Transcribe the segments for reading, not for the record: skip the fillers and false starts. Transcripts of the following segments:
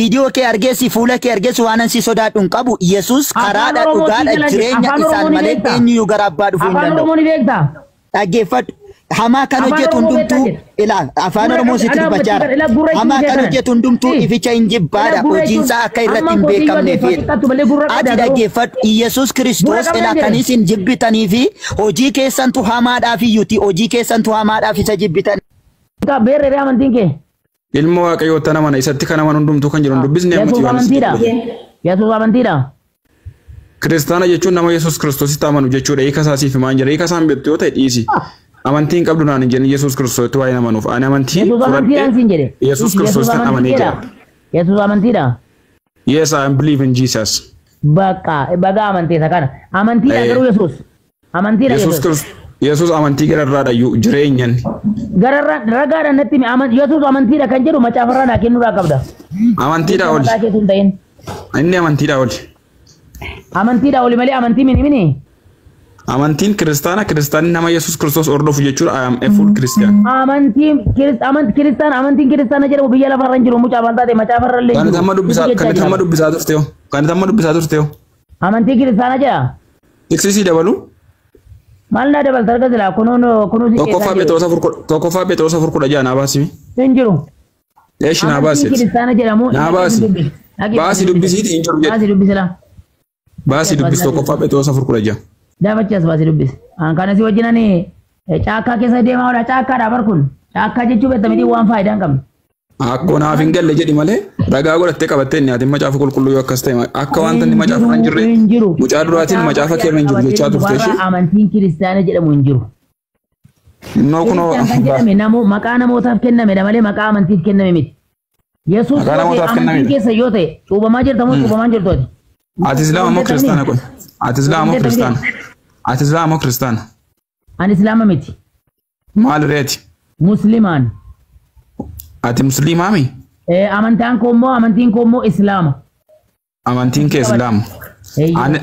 Viidiyoo kee argeessi, fuula kee argeessi, waan ansi sodaadhu hin qabu. Yesuus Afaan karaadha, Oromoo dhugaadha, sii jireenya Afaan isaan Oromoo ni malee beektaa? eenyuyyuu gara abbaa dhufuu hin Afaan danda'u. Oromoo ni beektaa? Dhaggeeffadhu. Hamaa kan Afaan hojjetu Oromoo hundumtuu beektaa? Ilaal, afaan Gurra Oromoo qabdi, sitti alaa dubbachaa gurra jira. ilaa gurra Hamaa ishee kan kana. hojjetu hundumtuu ificha hin jibbaadha. Ilaa gurra Hojiinsaa jechuun akka irratti amma hin kotii beekamneef. yoo xiqqaattu malee gurra Ati qabda garuu. dhaggeeffadhu. Yesuus Gurra Kiristoos qabda ilaa kan jedhe. Isin jibbitanii fi hojii keessantu hamaadhaaf iyyuti, hojii keessantu hamaadhaaf isa jibbitan. Beerree amantiin kee. Ilma Waaqayyoo tana mana isatti kan amanu hundumtuu kan jedhu dubbisni ammatti Yesuus Yohaannis amantiidha. 1. Yesuus amantiidha. Kiristaana jechuun nama Yesuus Kiristoositti amanu jechuudha. Hiika isaa siif himaan jira. Hiika isaan beektu yoo ta'e dhiisi. Amantii hin qabdu naan hin jedhin Yesuus Kiristoositti waa'ee amanuuf. Ani amantii Yesuus amantiidhaan siin jedhe. Yesuus Kiristoositti amanee jira. Yesuus amantiidha. Yes, I believe in Jesus. Bakka baga amantee isa kana. Amantiidha garuu Yesuus. Amantiidha Yesuus Yesuus. Kiristoos Yesuus amantii gararraadha iyyuu jireenyan. Gararraa ragaadhaan natti himi. Yesuus amantiidha kan jedhu macaafarraa naa kennuudhaa qabda. Amantiidha oli. Mataa keetu hin ta'in. Inni amantiidha oli. Amantiidha oli malee amantii mini mini. Amantiin kiristaana, kiristaanni nama Yesuus Kiristoos hordofu jechuudha. I am a full Christian. Amantiin kiristaan amantiin kiristaana jedhamu biyya lafarra hin jiru, mucaa amantaa ta'e macaafarra illee hin Kan jiru. amma dubbisaa kan amma dubbisaa turte hoo? Kan amma dubbisaa turte hoo? Amantii kiristaana jedha. Tiksisii dabalu. Maal naa dabalta arga silaa kunuun kunuun si Tokkoffaa Phexros 4, tokkoffaa Phexros 4:16 naa baasimi. Hin jiru. Eeshi, naa baasi. Amantiin kiristaana jedhamu. Naa baasi. Baasi dubbisiiti, hin jiru jedhe. Baasi dubbisila. Baasi dubbis, tokkoffaa Phexros 4:16. Daafachi as baasi dubbis. An kana si wajjin ani caakkaa keessa deemaa oola, caakkaadha bar kun. Caakkaa jechuu beekta miti, waan faayidaa hin qabne. Akkoo naaf hin galle jedhi malee ragaa godhattee qabattee inni ati macaafa qulqulluu yoo akkas ta'e akka wanta inni macaafa hin jirre Hin jiru. Mucaa duraatiin macaafa keerra hin jiru jechaa turte Warra ishee. Amantiin kiristaana jedhamu hin jiru. Innoo kunoo Kiristaan kan jedhame maqaa namootaaf kennamedha malee maqaa amantiif kenname miti. Yesuus Maqaa yoo ta'e namootaaf amantiin kennamedha. keessa yoo ta'e cuubamaa jirta moo cuubamaa hin jirtu ati? Ati islaama moo kiristaana kun? Ati islaama moo kiristaana? Ati islaama moo kiristaana? Ani islaama miti. Maal reeti? Muslimaan. Ati musliimaami? Amantaan koo immoo, amantiin koo immoo islaama. Amantiin kee islaama. Eeyyee. Ani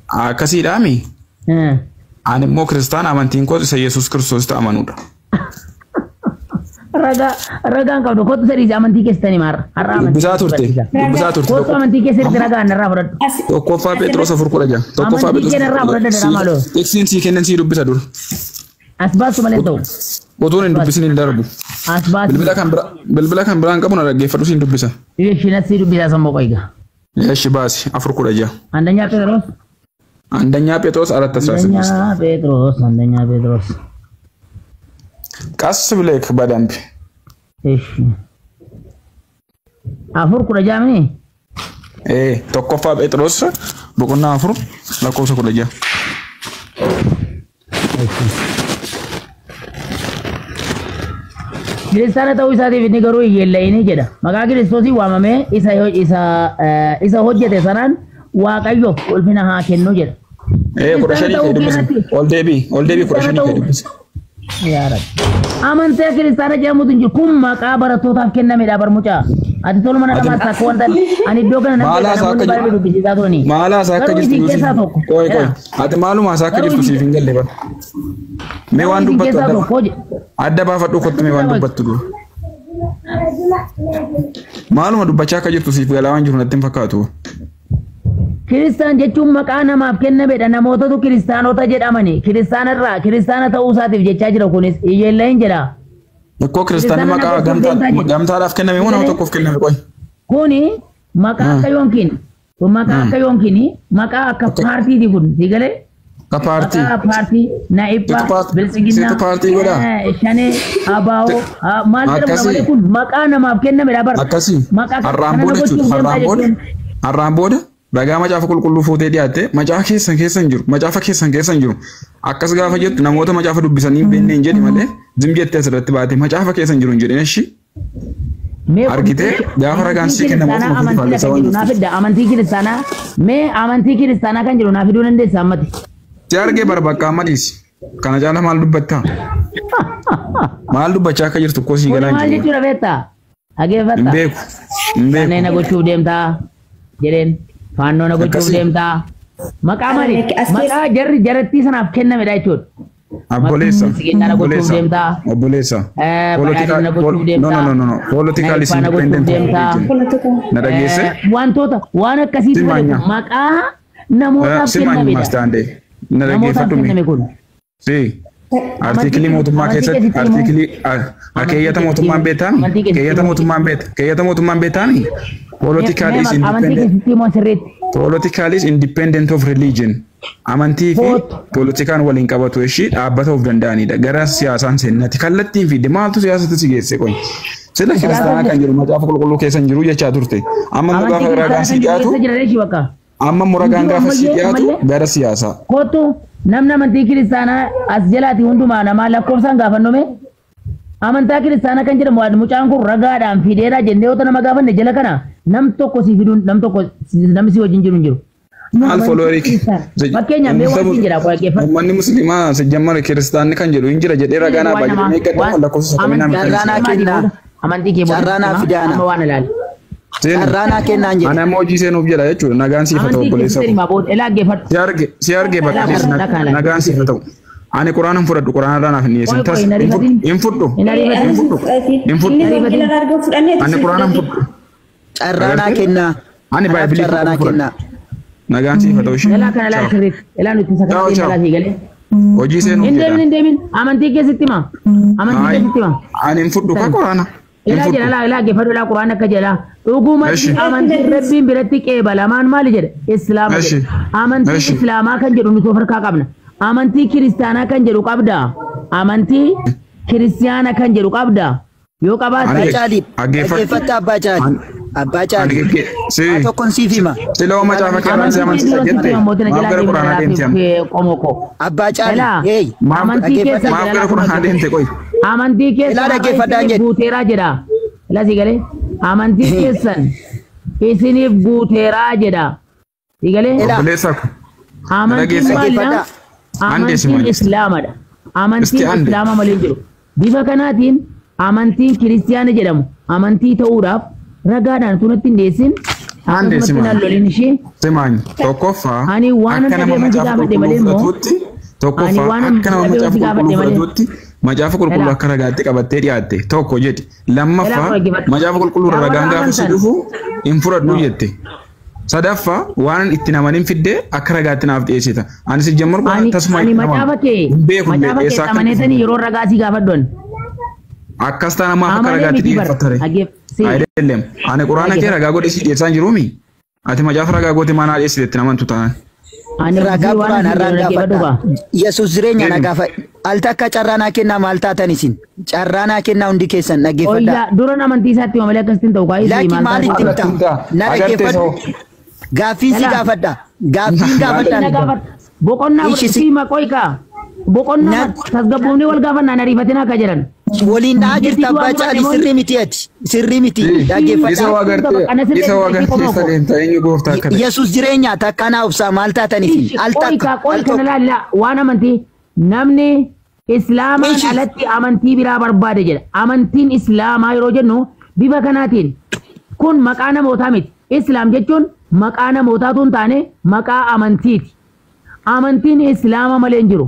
akkasiidhaami? Ani immoo kiristaana, amantiin koo isa Yesuus Kiristoositti amanuudha. Ragaa ragaan qabdu, kottu sadii amantii keessanii maarra. Har'a amantii Dubbisaa turte. Dubbisaa turte. Kottu amantii keessatti ragaan narraa fudhadhu. Tokkoffaa Phexros 4:16. Tokkoffaa Amantii Phexros. kee narraa fudhadha dha maaloo. Tiksiin sii kennan sii dubbisa dur. As baasu malee ta'u. Utuun hin dubbisin hin darbu. As baasu. Bilbila kan biraan qabu na dhaggeeffadhu, siin dubbisa. Isheen asii dubbisaa sammuu qoyga. Eeshi, baasi, 4:16. አንደኛ ጴጥሮስ አንደኛ ጴጥሮስ 4:16 አንደኛ ጴጥሮስ፣ አንደኛ ጴጥሮስ። ቀስ ብለህ በደንብ። እሺ፣ 4:16 mini. Ee, tokkoffaa Phexros boqonnaa 4 lakkoofsa 16. Kiristaana ta'uu isaatiif inni garuu hin yeella'ini jedha. Maqaa Kiristoosii waamamee isa hojjete sanaan Waaqayyoof ulfina haa kennu jedha. Ee, 15 kee dubbisi. Ol deebii, ol deebii, 15 kee dubbisi. Yaa Rabbi. Amantaa kiristaana jedhamutu hin jiru. Kun maqaa barattootaaf kennamedha bar mucaa. Ati toluma na dhamaasta akka wanta ani iddoo kana nan Maal beeka, haasaa namoonni akka baay'ee jiru? dubbisiisaa turani. Maal haasaa akka Garuu jirtu isin yoo keessaa siif tokko. Qoy qoy. Ati maaluma haasaa akka Garuu jirtu siif hin galle bar. Mee waan Isin dubbattu keessaa adda tokko adda baafadhu kottu, mee waan dubbattu dura. Maaluma dubbachaa akka jirtu siif galaa waan jiru natti hin fakkaatu. Kiristaan jechuun maqaa namaaf kennamedha. Namootatu kiristaanota jedhamani. Kiristaanarraa kiristaana ta'uu isaatiif jechaa jira kunis. Hiyyeellahin jedha. Ikkoo kiristaanni Kiristaana maqaa nama gamtaa tokkoof deemtaa gamtaadhaaf kenname moo nama tokkoof kenname, qoy? Kuni maqaa akka yoonkiin. Kun maqaa akka yoonkiin, maqaa akka paartiiti kun. Si galee? Akka paartii. Maqaa paartii Naa'ibbaa, Situ Biltsiginnaa, situ paartii godhaa? Shanee, Abaa'oo, maal jedhamu Akkasii. malee kun maqaa namaaf kennamedha bara. Akkasii. Maqaa Har'aan kana booda gochuuf jechuudha. deemtaa Har'aan booda. jechuun. Har'aan booda ragaa macaafa qulqulluu fuutee dhiyaatte, macaafa keessan keessa hin jiru. Macaafa keessan keessa hin jiru. Akkas gaafa jettu namoota macaafa dubbisanii hin beekne hin jedhi malee zim jettee asirratti baate macaafa keessa hin jiru hin jedhin ishii. Mee kun Argitee gaafa ragaan sii kennamu amantii ofuma kiristaanaa fuutii faallisa waan kan jedhu naa jirtuuf. fidda. Amantii kiristaanaa, mee amantii kiristaanaa kan jedhu naa fiduu dandeessa ammati? Si argee bara bakka amma dhiisi. Kana caala maal dubbattaa? Maal dubbachaa akka jirtu koo sii Kun galaa maal hin jiru. jechuudha beektaa? Hin Dhageeffatta. beeku. Hin Shanee na beeku. gochuuf deemtaa jedheen, faannoo na gochuuf Akkasii. deemtaa. Maqaa maali? As keessa Maqaa jarri jarattii sanaaf kennamedha jechuudha. Obboleessa. Biltsiginnaa na gochuuf deemtaa. Obboleessa. Badhaadhina gochuuf deemtaa. No. Political is Naifaa na gochuuf independent of deemtaa. religion. Na dhageesse? Wantoota waan akkasiitu Simaanya. maqaa namootaaf Simaanyi kennamedha. mastaande. Na Namootaaf dhaggeeffadhu kenname mee. kun. Si. Artiikilii mootummaa Amantii keessatti keessatti immoo- artiikilii keeyyata mootummaan beektaami? Amantii keessatti Keeyyata immoo- mootummaan beekta? Keeyyata mootummaan beektaami? Political is Amantii independent. keessatti immoo sirriitti. Political is independent of religion. Amantii fi Kootu. politikaan waliin qabatu ishii dhaabbata of danda'anidha. Gara siyaasaan seennati. Kallattiin fide maaltu siyaasatti si geesse qoy? Sila kiristaanaa kan jiru macaafa qulqulluu keessa hin jiru jechaa turte. Amma immoo Amantii gaafa ragaan kiristaanaa si kan jiru dhiyaatu keessa jira reeshi bakka. amma immoo ragaan Hin jiru gaafa si ammallee dhiyaatu ammallee. gara siyaasaa. Kootu namni amantii kiristaanaa as jalaati hundumaa namaa lakkoofsaan gaafannome. Amantaa kiristaanaa kan jedhamu waan mucaan kun ragaadhaan fideera jennee yoo nama gaafanne jala kana nam tokko si fiduun nam tokko namni si wajjin jiru hin jiru. Maal foloorii Fakkeenyaaf mee waan siin jedha qola Uummanni musliimaa si jammara kiristaanni kan jedhu hin jira jedhee ragaa naa baay'ee jedhee gadda lakkoofsa satamii nama Carraa naa kennaa. Amantii kee booda Carraa naa fidaana. amma waan ilaali. Seenu. Carraa naa kennaan jedhe. Ani amma hojii seenuuf jedha jechuudha. Nagaan siif haa ta'u Amantii obboleessa keessatti koo. himaa booda ilaa geeffadhu. Si arge si arge bakka Ilaa dhiisi kana, kana. nagaan siif haa ta'u. Ani quraana hin fudhadhu quraana irraa naaf hin dhiyeessin. Qoy, qoy, Tas hin ariifatin. hin fudhu. Hin ariifatin. Hin fudhu. Hin fudhu. Inni wangeela argaa fudhanneetu Ani quraana hin fudhu. Carraa naa kennaa. Ani Kanaaf baay'ibilii carraa naa fudhadhu. kennaa. Nagaan siif haa ta'u ishee. Ilaa kana ilaa sirriitti. Ilaa nuti Ciao, sagantaa ciao. ilaa sii galee. Hojii seenuuf Hin deemin jedha. hin deemin amantii keessatti hima. Amantii Ayi. keessatti hima. Ani hin fudhu ka quraana. Hin Ilaa fudhu. jedha ilaa ilaa geeffadhu ilaa quraana akka jedha. Dhugumatti Eshi. amantiin rabbiin biratti qeebalamaan maali jedha? Islaama Eshi. jedha. Amantii Eshi. islaamaa kan jedhu nuti of harkaa qabna. Amantii kiristaanaa kan jedhu qabda. Amantii kiristaanaa kan jedhu qabda. Yoo qabaatte Ani- Abbaa Caalii. Dhaggeeffadhu. Dhaggeeffatta Abbaa Caalii. Abbaa Ani Caalii. gegge- si. Waa tokkoon siif hima. Siloo macaafa keerraan si amansiisa jette. Maaf gara quraanaa deemte amma? Qomoo koo. Abbaa Caalii. Ilaa Hey. Maaf amantii keessa maaf gara quraanaa deemte qoy? Amantii Ilaa keessan dhaggeeffadhaan isiniif jedhe. guuteeraa jedha. Ilaa si galee amantii keessan isiniif guuteeraa jedha. Si galee Ilaa. Obboleessa koo. amantiin Dhageessa. maalidha? Dhaggeeffadhaa. Ande Amantiin simaanyi. islaamadha. Amantiin Isti ande. islaama malee hin jiru. Bifa kanaatiin amantiin kiristiyaana jedhamu amantii ta'uudhaaf ragaadhaan tunatti hin dhiyeessin Ande akkasumatti simaanyi. naan lolin ishee Simaanyi. Tokkoffaa Ani waan akka nama dhabeef macaafa gaafadhe qulqulluu malee immoo- fudhatuutti tokkoffaa Ani waan akka nama dhabeef macaafa gaafadhe qulqulluu malee- fudhatuutti macaafa qulqulluu Ilaa. akka ragaatti qabattee dhiyaatte tokko jedhi. Lammaffaa Ilaa dhaggeeffadhu. macaafa qulqulluu irra Yaa ragaan warra gaafa si amantan. dhufu hin fudhadhu jette. Sadaffaa waan itti namanin fiddee akka ragaatti naaf dhiyeessita. Ani si jammar ani tasuma ani itti namanu. macaafa kee Hin beeku illee macaafa kee eessaa akka amaneetanii yeroo ragaa sii gaafadhu. Akkas taana maaf akka Amanee ragaatti miti bara. dhiyeeffattare. Dhageef- si. Ayidellem. Ani quraana kee ragaa godhee si dhiyeessaa hin jiruumi. Ati macaafa ragaa goote maanaa dhiyeessite itti namantu taanaan. Ani Ragaa waan quraana isin irraan jedhu dhaggeeffadhu gaafadha. gaa. Yesuus jireenya na Eenyu? gaafa. Al takka carraa naa kennaa maal taatan isin? Carraa naa kennaa hundi keessan dhaggeeffadhaa. Oyyaa duran amantii isaatti hima malee akkasitti hin ta'u kaayii Laakki maal itti Maal himta? himta? Na Agartee dhaggeeffadhu. Gaaffiin si Ilaa. gaafadha. Gaaffiin gaafadhaan. Boqonnaa Ishi si- si maqoo kaa. Boqonnaa tasgabboonni wal gaafannaan ariifatin akka jedhan. Waliin dha'aa jirta Abbaa Caalii sirrii miti ati. Sirrii miti. Isa Dhaggeeffadhaa. waa gartee isa waa gartee sagantaa eenyu gooftaa akka ta'e. Yesuus jireenya takka naa obsaa maal taatan isin? Al Qoy takka. kaa qoy Al kana tokko. laalla waan amantii namni islaamaan Ishi. alatti amantii biraa barbaade jedha. Amantiin islaamaa yeroo jennu bifa kanaatiin kun maqaa namootaa miti. Islaam jechuun maqaa namootaatu hin taane maqaa amantiiti. Amantiin islaama malee hin jiru.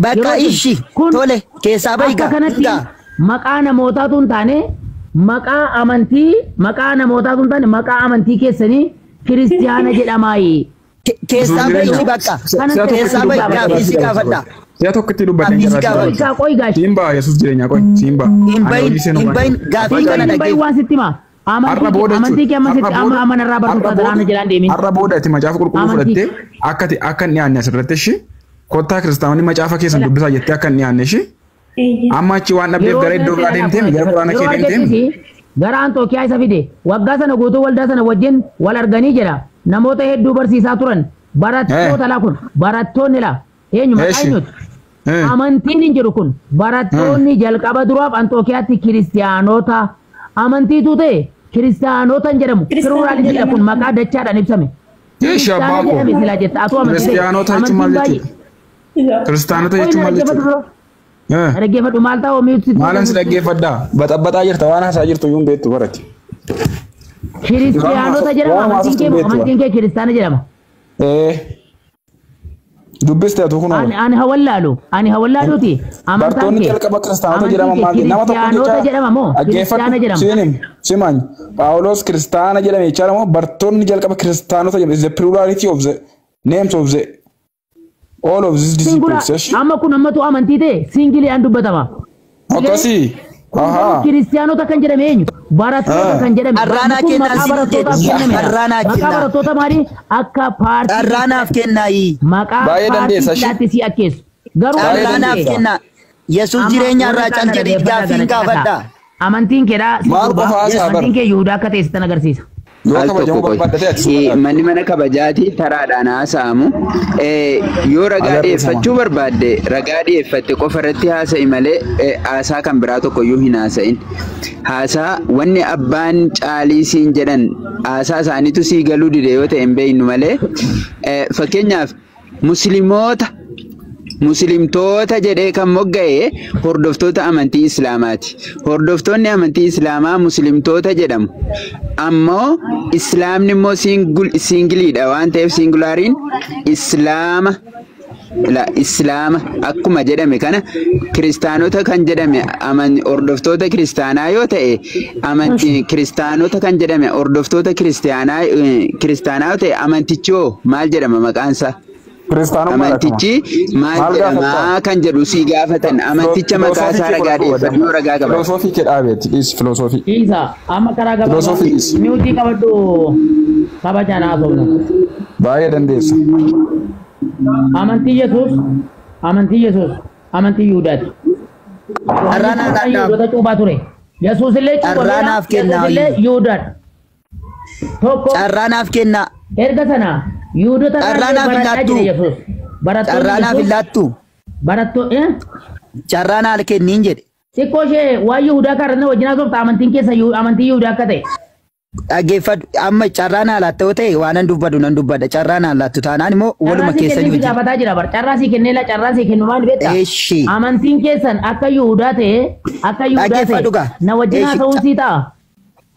Bakka Yeroo ishi. kun Tole keessaa bahi Akka gaa. kanatti Gaa. maqaa namootaatu hin taane maqaa amantii maqaa namootaatu hin taane maqaa amantii keessanii kiristiyaana jedhamaayi. Keessaa bahi ishi bakka. Kana Keessaa bahi gaaffii si gaafadha. Si'a tokkotti dubbateen Gaaffii si jira. gaafadha. Qoy kaa qoy gaashi. Siin ba'a Yesuus jireenya qoy siin ba'a. Hin bahin hin bahin gaaffii kana Hin bahin dhaggeeffadhu. waan sitti hima. Har'a booda Amantii kee amma sitti amma amanarraa barsiisaa jiraana jedhaan deemin. Har'a booda ati macaafa qulqulluu Amantii. fudhattee akka ati akka hin dhiyaanne asirratti ishee kottaa kiristaanonni macaafa keessan dubbisaa jettee akka hin dhiyaanne ishee amma achi waan dhabdeef gara iddoo biraa deemteem gara quraana kee deemteem. Gara Antookiyaa isa fide waggaa sana guutuu waldaa sana wajjin wal arganii jedha namoota hedduu barsiisaa turan barattoota laa kun barattoonni laa eenyu maqaa Eeshi. eenyuti amantiin hin jiru kun barattoonni jalqaba duraaf Antookiyaatti kiristiyaanota amantiitu ta'e kiristiyaanota hin jedhamu Kiristaanota kiruuraan jedha kun maqaa dachaadhaan ibsame. Eeshi abbaa Kiristaana koo. jedhame silaa jetta atuu amantii ta'e. Kiristiyaanota jechuun maal Amantiin jechuudha? Kiristaanota baay'ee. jechuun maal jechuudha? Dhaggeeffadhu maal ta'u miidhsi. Maalan si dhaggeeffadhaa? Baxabbaxaa jirta waan haasaa jirtu iyyuu hin beektu barati. Kiristiyaanota jedhama Waan amantiin kee haasoftu hin beektu. amantiin kee kiristaana jedhama. Dubbiste atu kunoo. Ani hawallaalu. Ani hawallaaluuti. Amantaan Bartoonni kee. jalqaba kiristaanota Amantiin jedhaman kee maal nama tokko kiristaanota jecha jedhama moo? Kiristaana dhaggeeffadhu jedhama. sinim simaany Phaawulos kiristaana jedhame jechaadha moo bartoonni jalqaba kiristaanota jedhame is the plurality of the names of the all of these Singula disciples eshi amma kun ammatu amantii ta'e singiliidhaan dubbatama. Akkasii Kun garuu ahaa kiristaanota kan jedhame eenyu? Barattoota Ah. kan jedhame. Carraanaa Kun kennaa maqaa siin barattootaaf jedhu. kennamedha. Carraanaa Maqaa kennaa. barattoota maali? Akka paartii Carraanaaf kennaayi. maqaa Baay'ee paartii dandeessa ishee. silaatti si akkeessu. Garuu Baay'ee Carraanaaf amantiin kee kennaa. Yesuus amma jireenya warra irraa kaan cal jedhii dhaggeeffadhaa gaaffiin kana gaafadha. caqasaa. Amantiin keedhaa si Maal gurbaa. qofa haasaa bara? Amantiin kee Yihudaa akka ta'e sitti agarsiisa. Yoo Al kabajamuu tokko qoy. barbaadde ta'e ati suma Manni mana kabajaati taraadhaan haasa'amu. Yoo ragaa Agarre sama. dhiyeeffachuu barbaadde ragaa dhiyeeffatte qofa irratti haasa'i malee haasaa kan biraa tokkoyyuu hin haasa'in. Haasaa wanni abbaan caalii siin jedhan haasaa isaaniitu sii galuu dide yoo ta'e hin beeknu malee fakkeenyaaf musliimoota Muslimtoota jedhee kan mogga'e hordoftoota amantii Islaamaati. Hordoftoonni amantii Islaamaa muslimtoota jedhamu. Ammoo Islaamni immoo siingiliidha waan ta'eef siingulaariin Islaama la Islaama akkuma jedhame kana kiristaanota kan jedhame hordoftoota kiristaanaa yoo ta'e amantii kiristaanota kan jedhame hordoftoota kiristaanaa kiristaanaa yoo ta'e amantichi hoo maal jedhama maqaansaa? Kiristaanummaa Amantichi maal Maal jedhamaa gaafatta? kan jedhu si gaafatan amanticha maqaa isaa ragaa dhiyeeffadhu yoo ragaa qabaate. Filosoofii kee dhaabeeti dhiisi filosoofii. Isa amma karaa gabaabaa Filosoofii dhiisi. miutii qabadhu kabajaan haasofna. Baay'ee dandeessa. Amantii Yesuus amantii Yesuus amantii Yihudaati. Carraanaa Yohaannis dhaadhaa. Yihudoota cuuphaa ture. Yesuus illee cuuphameera. Carraanaaf kennaa Yesuus illee Yihudaadha. Tokko Carraanaaf kennaa. erga sana Yihudoota Carraanaaf hin baradhaa laattu. jedhe Yesuus. Barattoonni Carraanaaf hin Yesuus laattu. barattoonni Carraanaa al kenniin jedhe. xiqqoo ishee waan Yihudaa kaarranna wajjin haasofta amantiin keessa amantii Yihudaa akka ta'e. Dhaggeeffadhu amma carraanaa laatta yoo ta'e waan nan dubbadhu nan dubbadha. Carraanaa laattu taanaan immoo waluma Carraa sii keessanii kennee si wajjin. gaafataa jira bar. Carraa sii kennee la carraa sii kennu maal beektaa? Eeshi. Amantiin keessan akka Yihudaa ta'e akka Yihudaa Dhaggeeffadhu ta'e gaa. na wajjin Eeshi. haasa'uun sii ta'a.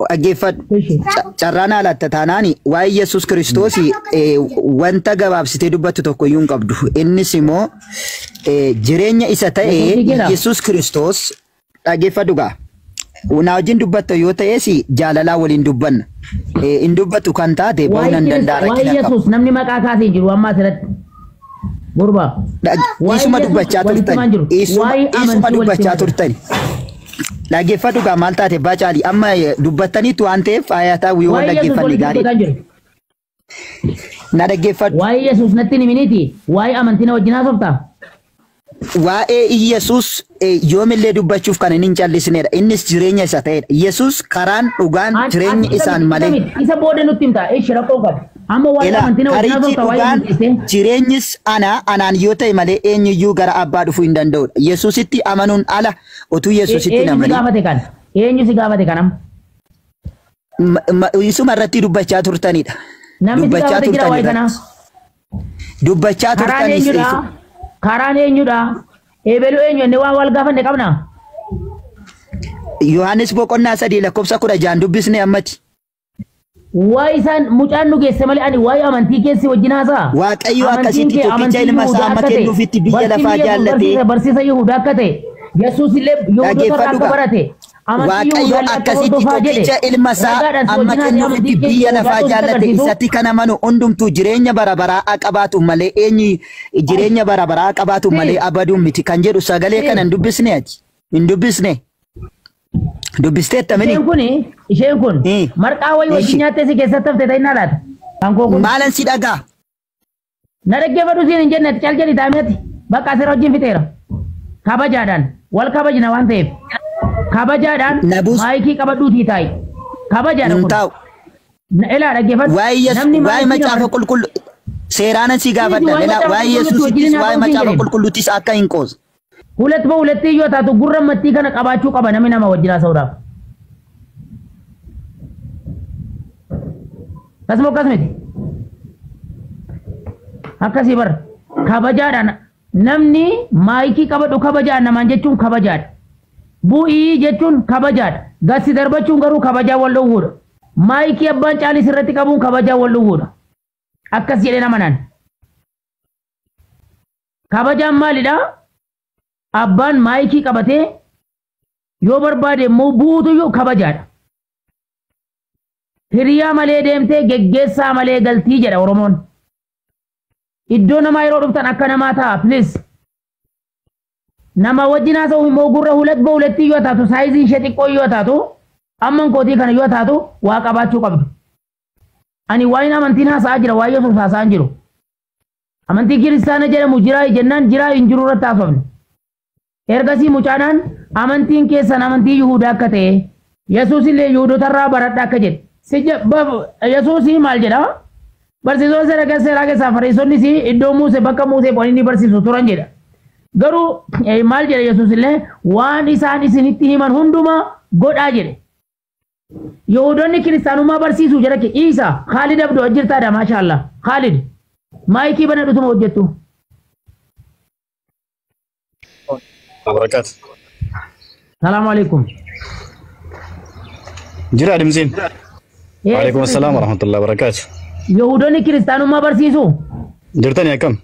Dhaggeeffadhu. Eeshi. Carraan laatta taanaan waa'ee Yesuus Kiristoos wanta gabaabsitee dubbattu tokko iyyuu hin qabdu. Innis immoo jireenya isa ta'e Yesuus jira. Yesuus Kiristoos dhaggeeffadhu gaa. Na wajjin dubbatta yoo ta'es jaalalaa waliin dubbanna. Hin dubbattu kan taate ba'uu Waa'ee nan danda'a Waa'ee rakkina qaba. Yesuus namni maqaa kaasee hin jiru amma asirratti. Gurbaa. Waa'ee Isuma Yesuus dubbachaa walitti turtan. himaan jiru. Waa'ee Isuma amantii walitti dubbachaa himaan jiru. turtan. Dhaggeeffadhu gaa maal taate baacaalii amma dubbattaniitu waan ta'eef ayataa yoo Waa'ee Yesuus dhaggeeffanne walitti gaarii. dubbataa hin jiru. Na dhaggeeffadhu. Waa'ee Yesuus natti hin himiniiti. Waa'ee amantii na wajjin haasoftaa? Waa'ee Iyyasuus yoomillee dubbachuuf kan inni hin callisnedha. Innis jireenya isa ta'edha. Yesuus karaan dhugaan jireenyi isaan malee. Isa booda nutti himta. Ishi rakkoo qabu. Amma waa'ee Ilaa amantii na wajjin karichi haasoftaa waa'ee dhugaan amantii dhiistee. jireenyis ana anaan yoo ta'e malee eenyuyyuu gara abbaa dhufuu hin danda'udha. Yesuusitti amanuun ala utuu Yesuusitti hin Eenyu si amanin gaafate kan? Eenyu si gaafate kan amma? Isuma irratti dubbachaa turtanidha. Namni si Dubbachaa gaafate jira turtan waa'ee kanaa? irratti. Dubbachaa Karaan turtanis eenyudha? Karaan eenyudha? Eebeluu eenyu inni waan wal gaafanne qabna? Yohaannis boqonnaa 3 lakkoofsa 16 dubbisne ammati. Waa'ee isaan mucaan nu geesse malee ani waa'ee amantii keessi wajjin haasa'a. Waaqayyo Amantiin akkasitti kee tokkicha amantii ilma isaa Yihudaa amma akka ta'e, kennuufitti biyya barsiisni lafaa Yesuus jaallatee barsiisa Yihudaa akka ta'e, Yesuus illee Yihudoota irraa dhaggeeffadhu akka gaa. barate, amantii Waaqayyo Yihudaa illee akka akkasitti hordofaa jedhe, tokkicha ilma isaa ragaadhaan si amma wajjin haasa'e kennuufitti amantii kee biyya Yihudaa lafaa ta'uu sitti jaallate agarsiisu. isatti kan amanu hundumtuu jireenya bara baraa haa qabaatu malee eenyu jireenya bara baraa haa qabaatu malee abaduun miti kan jedhu sagalee kana hin dubbisne ati hin dubbisne dubbisteetta mini Isheen kun marqaa wayii wajjin nyaattee si keessatti hafte ta'in laata? Kan koo kun Maalan si dhagaa? Na dhaggeeffadhu siin hin jenne ati cal jedhi taameeti. Bakka asirra wajjin fixeera. Kabajaadhaan wal kabajna waan ta'eef. Kabajaadhaan Nabuus maayikii qabadhuutii taa'i. Kabajaadha hin kun. taa'u. Ilaa dhaggeeffadhu. Waa'ee Yesuus Namni waa'ee maayikii macaafa nama qulqulluu seeraanan si Dhiisi gaafadha. waa'ee Ilaa macaafa waa'ee qulqulluutti wajjin Yesuusittis waa'ee haasa'uu siin macaafa jedheen. qulqulluuttis akka hin qoosne. Hulet ba huletti yoo taatu gurra mattii kana qabaachuu qaba namni nama wajjin haasa'uudhaaf. Akkasuma akkas miti. Akkasii bar kabajaadhaan namni maayikii qabadhu kabajaan namaan jechuun kabajaadha. Bu'ii jechuun kabajaadha. Gasi darbachuun garuu kabajaa wal dhowwuudha. Maayikii abbaan caalis irratti qabuun kabajaa wal dhowwuudha. Akkas jedhee nama naan. Kabajaan maalidha? Abbaan maayikii qabatee yoo barbaade immoo buutuyyuu kabajaadha. Hiriyaa malee deemtee geggeessaa malee galtii jedha Oromoon. Iddoo namaa yeroo dhuftan akka namaa ta'a please. Nama wajjin haasa'u immoo gurra hulat ba'uletti yoo taatu saayizii ishee xiqqoo yoo taatu amman kootii kana yoo taatu waa qabaachuu qabdu. Ani waa'een amantiin haasa'aa jira waa'ee Yesuus haasa'aa hin jiru. Amantii kiristaana jedhamu jiraa jennaan jiraa hin jiru irratti haasofne. Ergasii mucaadhaan amantiin keessan amantii Yihuudaa akka ta'e Yesuus illee Yihuudotarraa baradha akka jedhe. Yesuus maal jedha? Barsiisonni seera seeraa keessaa fariisonnis iddoo Muusee bakka Muusee bu'anii ni barsiisu turan jedha. Garuu maal jedha Yesuus illee waan isaan isinitti himan hundumaa godhaa jedhe. Yihuudoonni kiristaanummaa barsiisuu jira ke Iisa Khaalid Abdoo jirtaadha maashaallah Khaalid maayikii bana dhutuma hojjettu. Barakatu. Salaamu alaikum. Jira Adamsiin. Waalaikum assalam warahmatullahi wabarakatuh. Yihuudoonni kiristaanummaa barsiisuu Jirtani akkam?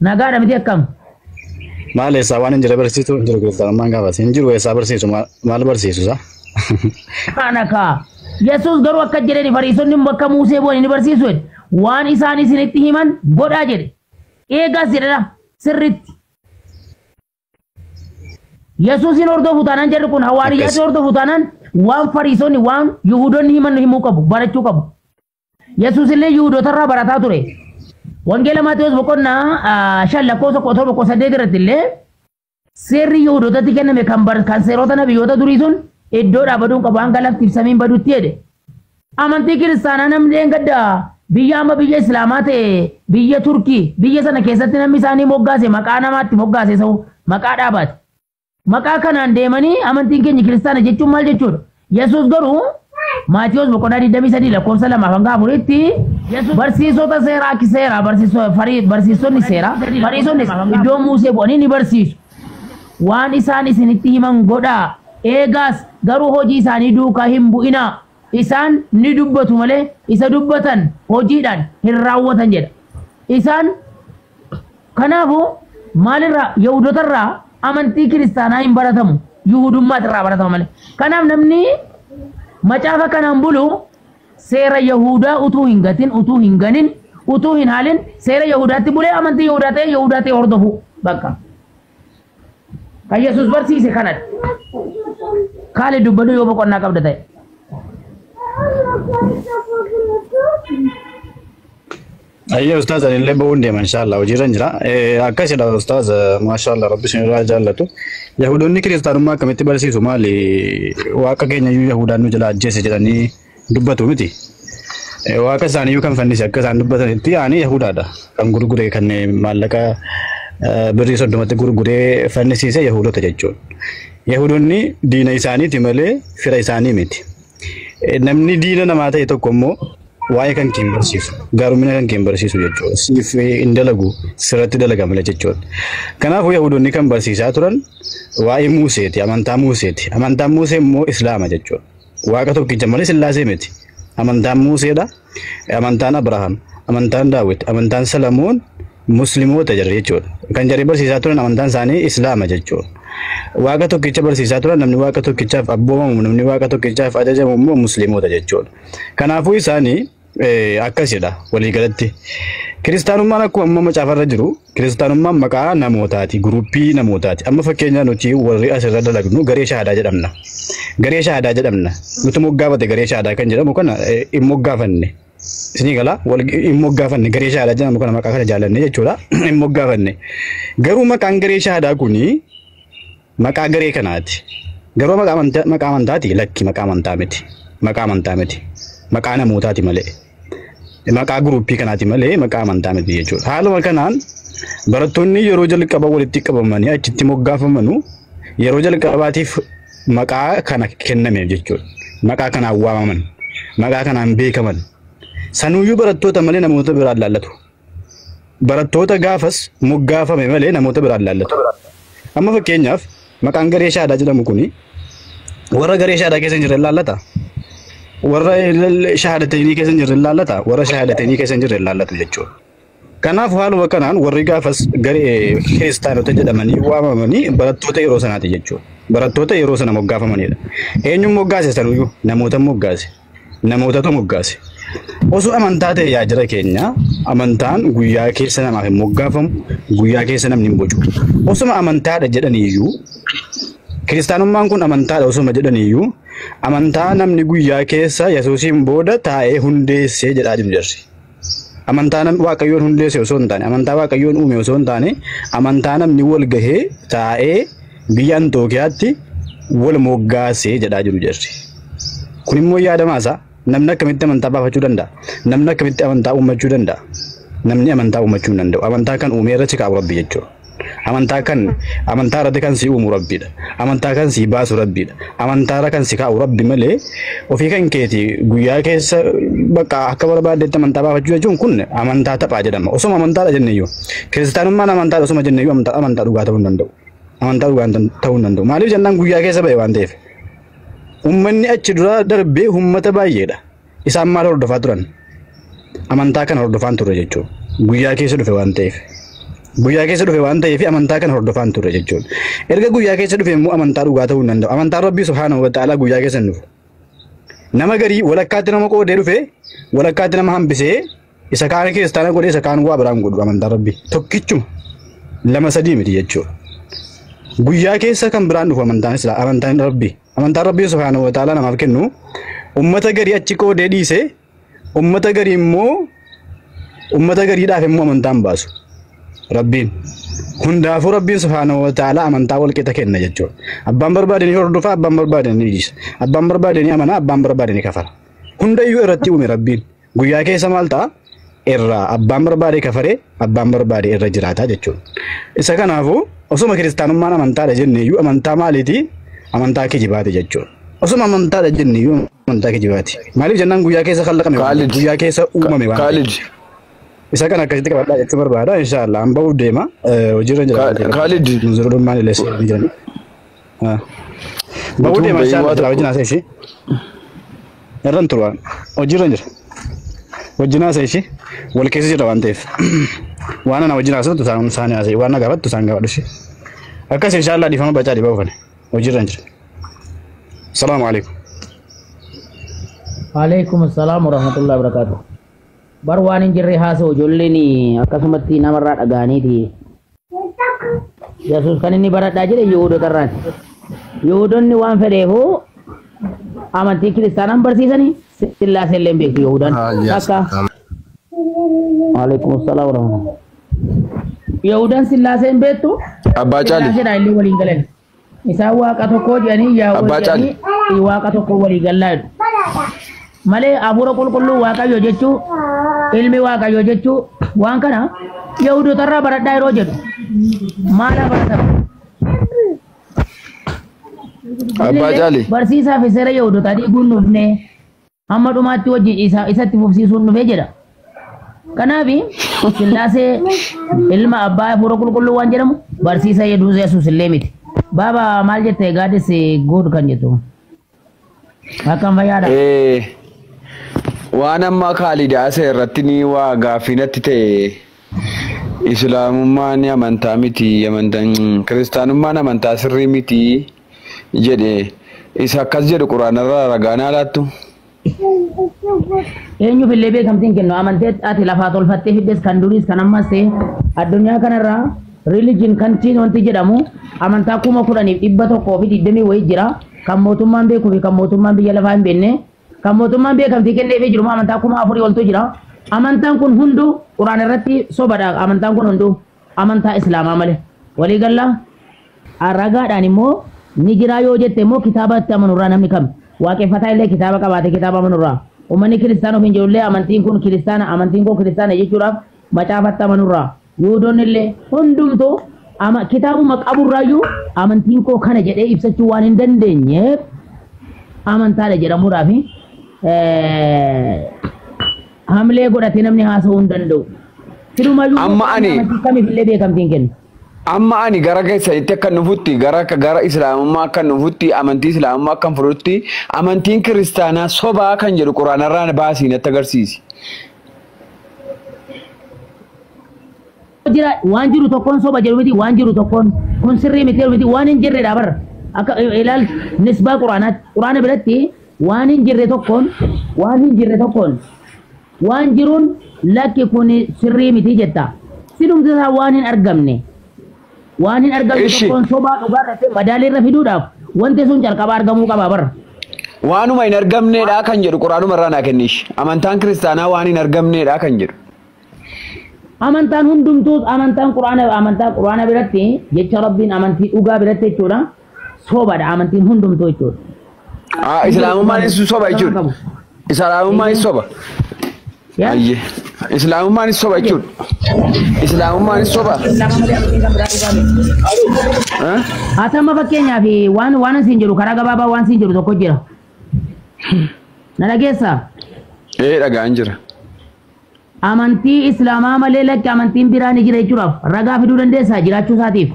nagaadha miti akkam? Maal eessaa waan hin jirre barsiisu hin jiru kiristaanummaan gaafas. Hin jiru eessaa barsiisu maal barsiisu sa? Kana kaa. Yesuus garuu akka jedhani fariisonni bakka Muusee bu'anii ni barsiisu jedhe. Waan isaan isinitti himan godhaa jedhe. Eegaas jedhedha sirriitti. Yesuusin hordofu taanaan jarri kun hawaariyyaatti hordofu taanaan waan fariisonni waan Yihuudoonni himan himuu qabu barachuu qabu. Yesuus illee Yihuudootarraa barataa ture. Wangeela Maatewos boqonnaa 5 lakkoofsa 7 irratti illee seerri Yihuudootatti kenname kan seerota nabiyyoota durii sun iddoo dhaabaduun qabu hanga laftiif samiin badutti jedhe. Amantii kiristaanaa namni dheengadda biyya amma biyya Islaamaa ta'e biyya Turkii biyya sana keessatti namni isaanii moggaase maqaa namaatti moggaase sa'u maqaa dhaabaati. Maqaa kanaan deemanii amantiin keenya kiristaana jechuun maal jechuudha? Yesuus garuu Maatewos boqonnaa 23 lakkoofsa 2 hanga 4tti barsiisota seeraa seeraa barsiisonni seeraa fariisonni iddoo Muusee bu'anii ni barsiisu. Waan isaan isinitti himan godhaa. Eegaas garuu hojii isaanii duukaa hin bu'inaa. Isaan ni dubbatu malee isa dubbatan hojiidhaan hin raawwatan jedha. Isaan kanaafuu maalirraa Yihuudotarraa amantii kiristaanaa hin baratamu. Yihuudummaas irraa baratama malee. Kanaaf namni macaafa kanaan bulu seera Yihuudaa utuu hin gatin, utuu hin ganin, utuu hin haalin seera Yihuudaatti bulee amantii Yihuudaa ta'e Yihuudaa ta'e hordofu bakka. Kan Yesuus barsiise kanadha. Kaale dubbadhu yoo boqonnaa qabda ta'e. Ayyee ustaaz ani illee ba'uun deema inshallah hojiirra hin jira. Akkasidha ustaaz maashaallah rabbi isin irraa jaallatu. Yahudoonni kiristaanummaa akkamitti barsiisu maali? Waaqa keenya iyyuu Yahudaan nu jala ajjeese jedhanii dubbatu miti. Waaqa isaanii iyyuu kan fannise akka isaan dubbatanitti yaani Yahudaadha. Kan gurgure kan maallaqa birrii 30tti gurguree fannisiise Yahudota jechuudha. Yahudoonni diina isaaniiti malee fira isaanii miti. Namni diina namaa ta'e tokko immoo waa'ee kan kee hin barsiisu. Gaarumina kan kee hin barsiisu jechuudha. Siif hin dalagu sirratti dalaga malee jechuudha. Kanaafuu Yahudoonni kan barsiisaa turan waa'ee Muuseeti, amantaa Muuseeti. Amantaan Muusee immoo Islaama jechuudha. Waaqa tokkicha malee Sillaasee miti. Amantaan Muuseedha. Amantaan Abrahaam, amantaan Daawit, amantaan Salamoon Musliimoota jedha jechuudha. Kan jarri barsiisaa turan amantaan isaanii Islaama jechuudha. Waaqa tokkicha barsiisaa turan namni waaqa tokkichaaf abboomamu namni waaqa tokkichaaf ajajamu immoo Musliimoota jechuudha. Kanaafuu isaanii akkasidha waliigalatti. Kiristaanummaan akkuma amma macaafarra jiru kiristaanummaan maqaa namootaati, guruppii namootaati. Amma fakkeenyaa nuti warri asirra dalagnu garee shaahadaa jedhamna. Garee shaahadaa jedhamna. Nuti moggaafate garee shaahadaa kan jedhamu kana hin moggaafanne. Isinii galaa hin moggaafanne garee shaahadaa jedhamu kana maqaa kana jaallanne jechuudha. Hin moggaafanne. Garuu maqaan garee shaahadaa kuni maqaa garee kanaati. Garuu maqaa amantaati lakki maqaa amantaa miti. Maqaa amantaa miti. Maqaa namootaati malee. Maqaa guruppii kanaati malee maqaa amantaa miti jechuudha. Haaluma kanaan barattoonni yeroo jalqaba walitti qabamanii achitti moggaafamanu yeroo jalqabaatiif maqaa kana kennameef jechuudha. Maqaa kanaan waamaman, maqaa kanaan beekaman. Sanuyyuu barattoota malee namoota biraan laallatu. Barattoota gaafas moggaafame malee namoota biraan laallatu. Amma fakkeenyaaf maqaan garee shaahadaa jedhamu kuni warra garee shaahadaa keessa hin jirre laallata. Warra shahaadatanii keessa hin jirre laallata. Warra shahaadatanii keessa hin jirre laallatu jechuudha. Kanaaf haaluma kanaan warri gaafas garee kiristaanota jedhamanii waamamanii barattoota yeroo sanaati jechuudha. Barattoota yeroo sana moggaafamanidha. Eenyuun moggaase sanuyyuu namoota moggaase. Namootatu moggaase. Osoo amantaa ta'e yaa jara keenya amantaan guyyaa keessa namaaf hin moggaafamu, guyyaa keessa namni hin bocu. Osuma amantaadha jedhaniiyyuu kiristaanummaan kun amantaadha osuma jedhaniiyyuu amantaa namni guyyaa keessa Yesuusiin booda taa'ee hundeessee jedhaa jiru jarri. Amantaa namni Waaqayyoon hundeesse osoo hin taane, amantaa Waaqayyoon uume osoo hin taane, amantaa namni wal gahee taa'ee biyya Antookiyaatti wal moggaasee jedhaa jiru jarri. Kun immoo yaadamaasaa namni akkamitti amantaa baafachuu danda'a? Namni akkamitti amantaa uummachuu danda'a? Namni amantaa uummachuu hin danda'u. Amantaa kan uumee irra si kaa'u Rabbi jechuudha. Amantaa kan amantaa irratti kan si uumu Rabbiidha. Amantaa kan si baasu Rabbiidha. Amantaa irra kan si kaa'u Rabbi malee ofii kan keeti guyyaa keessa bakka akka barbaaddetti amantaa baafachuu jechuun kun amantaa taphaa jedhama. Osuma amantaadha jenneyyuu kiristaanummaan amantaadha osuma jenneyyuu amantaa dhugaa ta'uu hin danda'u. Amantaa dhugaa ta'uu hin danda'u. Maaliif jennaan guyyaa keessa ba'e waan ta'eef. Uummanni achi dura darbee uummata baay'eedha. Isaan maal hordofaa turan? Amantaa kana hordofaan turre jechuudha. Guyyaa keessa dhufe waan ta'eef. Guyyaa keessa dhufe waan ta'eef amantaa kana hordofaan turre jechuudha. Erga guyyaa keessa dhufe immoo amantaa dhugaa ta'uu hin danda'u. Amantaan Rabbii subhaanahu wa ta'aalaa guyyaa keessa hin dhufu. Nama garii walakkaatti nama qoodee dhufe, walakkaatti nama hambisee, isa kaan kiristaana godhee isa kaan waa biraan godhu amantaan Rabbii. Tokkichuma lama sadii miti jechuudha. Guyyaa keessa kan biraan dhufu amantaan Islaa amantaan Rabbii. Amantaan Rabbii subhaanahu wa ta'aalaa namaaf kennu ummata garii achi qoodee dhiisee ummata garii immoo ummata gariidhaaf immoo amantaan baasu. Rabbiin hundaafuu Rabbiin subhaanahu wa ta'aalaa amantaa wal qixa kenna jechuudha. Abbaan barbaade ni hordofa, abbaan barbaade ni dhiisa. Abbaan barbaade ni amana, abbaan barbaade ni kafara. Hundayyuu irratti uume Rabbiin. Guyyaa keessa maal ta'a? Irraa abbaan barbaade kafaree, abbaan barbaade irra jiraata jechuudha. Isa kanaafuu osuma kiristaanummaan amantaadha jenneeyyuu amantaa maaliiti? Amantaa kijibaati jechuudha. Osuma amantaadha jenneeyyuu amantaa kijibaati. Maaliif jennaan guyyaa keessa kalaqame waan ta'eef, guyyaa keessa uumame waan ta'eef. Kaalid. Isa kana akkasitti qabadhaa jechuu barbaada. Inshaallah an bahuuf deema. Hojiirra jira waan ta'eef. Kaalid. Munzurudummaan illee seeraan jiran. Bahuuf Utuun deema bahiin inshaallah waa jira tokko. wajjin haasa'e ishee. Irran turu waan. Hojiirra jira. Wajjin haasa'e ishee. Wal keessa jira waan ta'eef. Waan ana wajjin haasa'u isaan isaan haasa'e. Waan na gaafattu isaan gaafadhu ishee. Akkas inshaallah dhiifama bacaa dhibaa ufane. Hojiirra jira. Salaamu alaikum. Alaikum assalam warahmatullahi wabarakatuh. Bar waan hin jirre haasa'u ijoolleen akkasumatti namarraa dhaga'aniiti. Yesuus kan inni baradhaa jedhe Yihuudoota irraati. Yihuudonni waan fedheefuu amantii kiristaanaan barsiisanii Sillaasee illee hin beektu Yihuudaan. Takka. Alaikum assalam warahmatullahi. Yihuudaan Sillaasee hin beektu. Abbaa Caali. Sillaaseedhaan illee waliin galan. Isaan waaqa tokko jedhanii Yaahwee Abbaa Caali. jedhanii waaqa tokko walii gallaa jedhu. Malee hafuura qulqulluu Waaqayyo jechuu ilmi Waaqayyo jechuu waan kana Yihuudotarraa baradhaa yeroo jedhu maal baratama? Abbaa Caali. Barsiisaa fi seera Yihuudotaa diiguun dhufne hamma dhumaatti wajjin isatti fufsiisuun dhufe jedha. Kanaaf Sillaasee ilma abbaa hafuura qulqulluu waan jedhamu barsiisa Yesuus illee miti. Baaba maal jette gaadis good kan jettu. Akkam fayyaadha. Waan amma Kaalid haasa'e irratti ni waa gaaffii natti ta'e Islaamummaan amantaa miti amantaan kiristaanummaan amantaa sirrii miti jedhe isa akkas jedhu quraanarraa ragaa naa laattu. Eenyuuf illee beekamtiin kennu amantee ati lafaa tolfattee fiddes kan duriis kan ammas ta'e addunyaa kanarraa religion country wanti jedhamu amantaa 10,120 wayii jira kan mootummaan beekuu fi kan mootummaan biyya lafaa hin beekne kan mootummaan beekamtii kenneefii jiru amantaa 4,000 oltu jira. Amantaan kun hunduu quraan irratti sobadha. Amantaan kun hunduu amantaa islaamaa malee. Waliigalla ragaadhaan immoo ni jira yoo jette immoo kitaaba itti amanurraa namni kam waaqeffataa illee kitaaba qabaate kitaaba amanurraa. Uummanni kiristaana ofiin jedhullee amantiin kun kiristaana amantiin kun kiristaana jechuudhaaf macaafatti amanurraa. Yihuudoonni illee hundumtuu kitaabuma qaburraayyuu amantiin koo kana jedhee ibsachuu waan hin dandeenyeef amantaadha jedhamuudhaaf hamlee godhatee namni haasa'uu hin danda'u. Silumayyuu Amma ani amantii kamiif illee beekamtiin kennu. Amma ani gara keessanitti akka nufutti gara islaamummaa akka nufutti amantii islaamummaa akka fudhutti amantiin kiristaanaa sobaa kan jedhu quraanarraa baasii natti agarsiisi. Jira waan jiru tokkoon soba jedhu miti, waan jiru tokkoon kun sirrii miti jedhu miti, waan hin jirredha bara. Akka ilaal nisbaa quraanaatti, quraana biratti waan hin jirre tokkoon, waan hin jirre tokkoon waan jiruun lakki kun sirrii miti jetta. Sinumti isaa waan hin argamne. Waan hin argamne tokkoon sobaa dhugaa irratti madaalii irra fiduudhaaf wanti sun calqaba argamuu qaba bara. Waanuma hin argamneedha kan jedhu quraanuma irraa naa kennish. Amantaan kiristaanaa waan hin argamneedha kan jedhu. Amantaan hundumtuu amantaan quraana, amantaa quraana biratti jecha Rabbiin amantii dhugaa biratti jechuudha. Sobadha amantiin hundumtuu jechuudha. Islaamummaan soba jechuudha. Islaamummaan soba. Ayyee. Islaamummaan soba jechuudha. Islaamummaan soba. Haa fakkeenyaaf waan siin jedhu karaa gabaabaa waan siin jedhu tokko jira. Na dhageessaa? Dhagaan jira. Amantii Islaamaa malee lakki amantiin biraa ni jira jechuudhaaf ragaa fiduu dandeessaa jiraachuu isaatiif?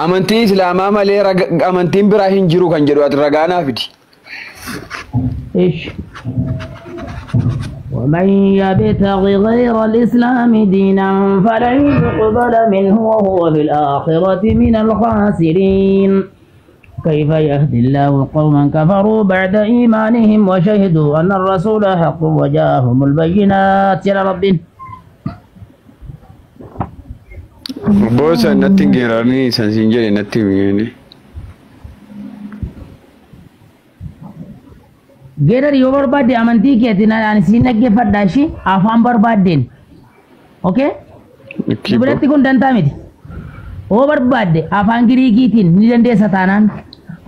Amantii Islaamaa malee amantiin biraa hin jiru kan jedhu ati ragaa naa fidi. Ish. ومن يبتغ غير الإسلام دينا فلن يقبل منه وهو في الآخرة من الخاسرين. كيف يهدي الله قوما كفروا بعد إيمانهم وشهدوا أن الرسول حق وجاءهم البينات يا رب. بوسا نتين غيراني سنسنجري نتين يعني. Geerar yoo barbaadde amantii keetiin ani siin dhaggeeffadha ishii afaan barbaaddeen. Okay? Biratti kun dantaa miti. Yoo barbaadde afaan Giriikiitiin ni dandeessa taanaan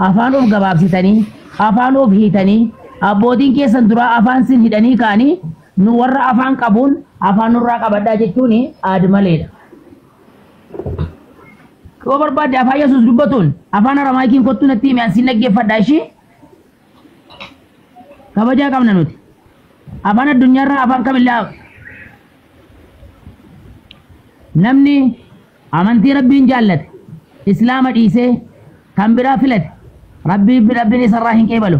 afaan of gabaabsitanii afaan of hiitanii abbootiin keessan duraa afaan sin hidhanii ka'anii nu warra afaan qabuun afaan nurraa qabadhaa jechuun aad maleedha. Yoo barbaadde afaan Yesuus dubbatuun afaan Aramaayikiin kottuu natti himi ani siin dhaggeeffadha ishii. Kabajaa qabna nuti. Afaan addunyaarraa afaan kamillaa namni amantii Rabbiin jaallate Islaama dhiisee kan biraa filate Rabbiin isarraa hin qeebalu.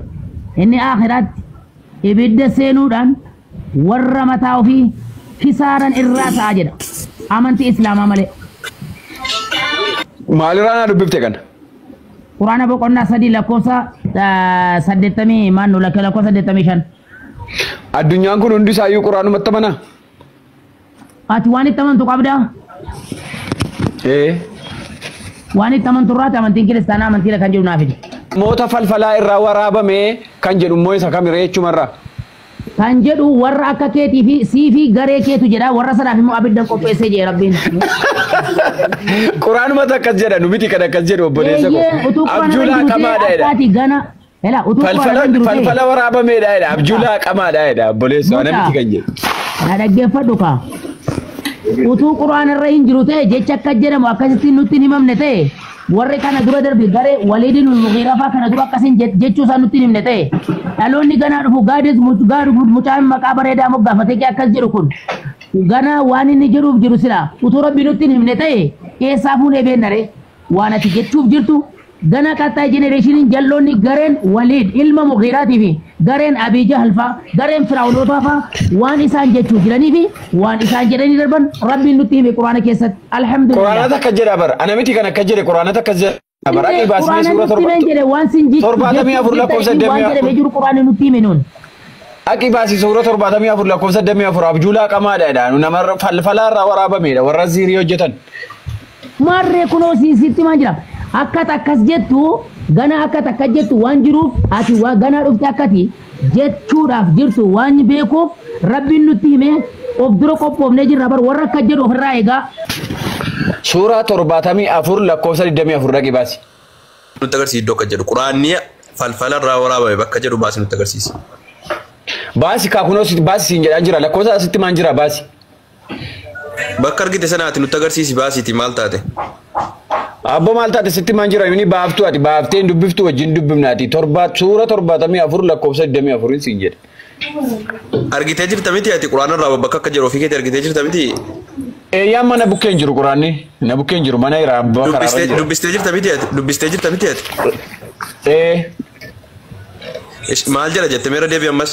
Inni aakhiraatti ibidda seenuudhaan warra mataa ofii kisaaran irraa ta'a jedha. Amantii Islaamaa malee. Maalirraa naa dubbifte kana? Quraana boqonnaa 3 lakkoofsa 80 maannu lakkoofsa 85. Addunyaan kun hundi isaayyuu quraanumatti amanaa? Ati waan itti amantu qabdaa? Waan itti amantu irraati amantiin kiristaanaa amantiidha kan jedhu naaf fidi. Moota falfalaa irraa waraabame kan jedhu immoo isa kamiree jechumarraa? Kan jedhu warra akka keetii fi sii fi garee keetu jedha, warra sanaaf immoo abiddan qopheessee jee Rabbiin. Quraanumatu akkas jedha, nu miti kan akkas jedhu obboleessa koo. Abjuulaa qamaadha jedha. Falfala waraabameedha jedha, abjuulaa qamaadha jedha obboleessa, ana miti kan jedhu. Na dhaggeeffadhu kaa. Utuu quraana irra hin jiru ta'e jecha akka jedhamu akkasitti nutti hin himamne ta'e warri kana dura darbe garee Waliidin Mugiiraa fa'aa kana dura akkasiin jechuu isaa nutti hin himne ta'e dhaloonni ganaa dhufu gaadis mucaan maqaa bareedaa moggaafatee akkas jedhu kun ganaa waan inni jedhuuf jiru sila utuu Rabbi nutti hin himne ta'e keessaa fuunee beennare waan ati jechuuf jirtu ganaa qaxxaa jenereeshiniin jalloonni gareen Waliid ilma Mugiiraatii fi gareen Abii Jahal fa'aa gareen Firaa'unotaa fa'aa waan isaan jechuuf jiranii fi waan isaan jedhanii darban Rabbiin nutti hime quraana keessatti. Alhamdulillah. Quraanatu akka jedha bara. Ana miti kan akka jedhe quraanatu akka jedha bara. Aqii baasnee suura 74 lakkoofsa 84 quraanni nutti hime nuun. Aqii baasii suura 74 lakkoofsa 84 abjuulaa qamaadha jedha. Nama falfalaarraa waraabameedha warra ziirii hojjetan. Marree kunoo sitti maan jira. Akka akkas jettu gana akka akkas jettu waan jiruuf ati waa ganaa dhufte akkati jechuudhaaf jirtu waan beekuuf Rabbiin nutti hime of dura qophoofnee jirra bar warra akka jedhu ofirraa eegaa. Suuraa 74 lakkoofsa 24 dhaqi baasi. Nutti agarsiisi iddoo akka jedhu quraanni falfalarraa waraabame bakka jedhu baasi nutti agarsiisi. Baasi kaa kunoo baasi siin jedhaan jira lakkoofsa asitti maan jira baasi. Bakka argite sanaati nutti agarsiisi baasiiti maal taate? Abbo maal taate sitti maan jira inni baaftuu ati baaftee hin dubbiftu wajjin dubbifnaati suura 74 lakkoofsa 24 siin jedhe. Argitee jirta miti ati quraanarraa bakka akka jiru ofii keetii argitee jirta miti? Eeyyaan mana bukkeen jiru quraanni na bukkeen jiru mana irraa abbaa karaarra jira. Dubbistee jirta miti ati? Dubbistee jirta miti ati? Ee. Maal jedha jette meera deebi ammas?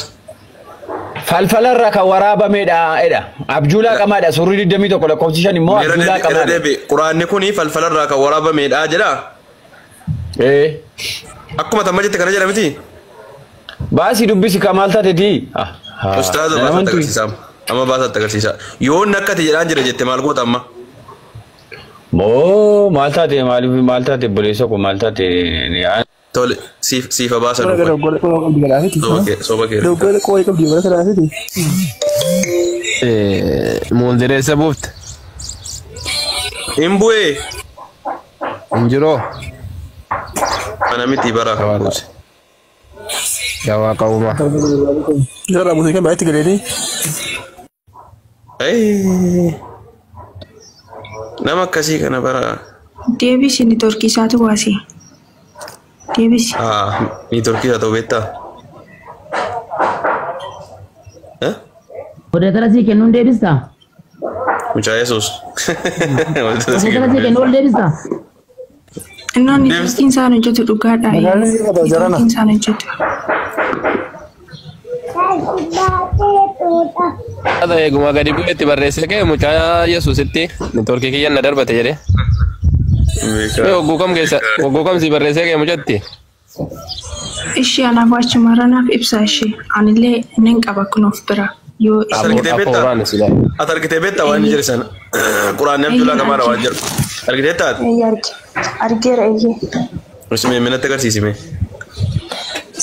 Falfalarra kan waraabamedha jedha. Abjuulaa qamaadha. Suurri 21 lakkoofsi 5 immoo abjuulaa Irra qamaadha. deebi. Quraanni kuni falfalarraa kan waraabamedha jedha. Akkuma tamma jette kana jedha miti. Baasii dubbisi ka maal taateeti? Ustaaza baasatti agarsiisa. Amma baasatti agarsiisa. Yoon akkati jedhaan jira jette maal goota amma? Moo maal taate maaliif maal taate obboleessa koo maal taate? Tole siifa baasa Dogoggora dhufa. dogoggora qooyi qabdi galaafiti. Soba kee. Dogoggora qooyi qabdi bara galaafiti. Muunzireessa buufte. Hin bu'ee. Hin jiroo. Mana miti bara kan buuse. Yaa waaqa uumaa. Jara buusee kan baay'eetti galeeti. Nama akkasii kana bara. Deebisi niitoorkii isaatu baase. Deebisi. Niitoorkii haa ta'u beektaa? Odeetara sii kennuun deebistaa? Mucaa Yesuus. Odeetara sii kennuun ol deebistaa? Innoo niitoorkiin isaan hojjetu dhugaadha. Niitoorkiin isaan hojjetu. Eeguma gadi bu'eetti barreessee ka'e mucaa Yesuusitti niitoorkii kiyyan na darbate jedhee. Hogguu kam keessa hogguu kam si barreessee ka'e mucatti? Ishee anaaf achumarra naaf ibsa ishee. Anillee nin qaba kun of bira. Yoo Ati argitee beektaa? Ati argitee beektaa waan inni jedhe sana? Quraanni abjuulaa qamaadha waan jedhu. Argitee taate? Argeera eeyyee. Ismee minatti agarsiisime.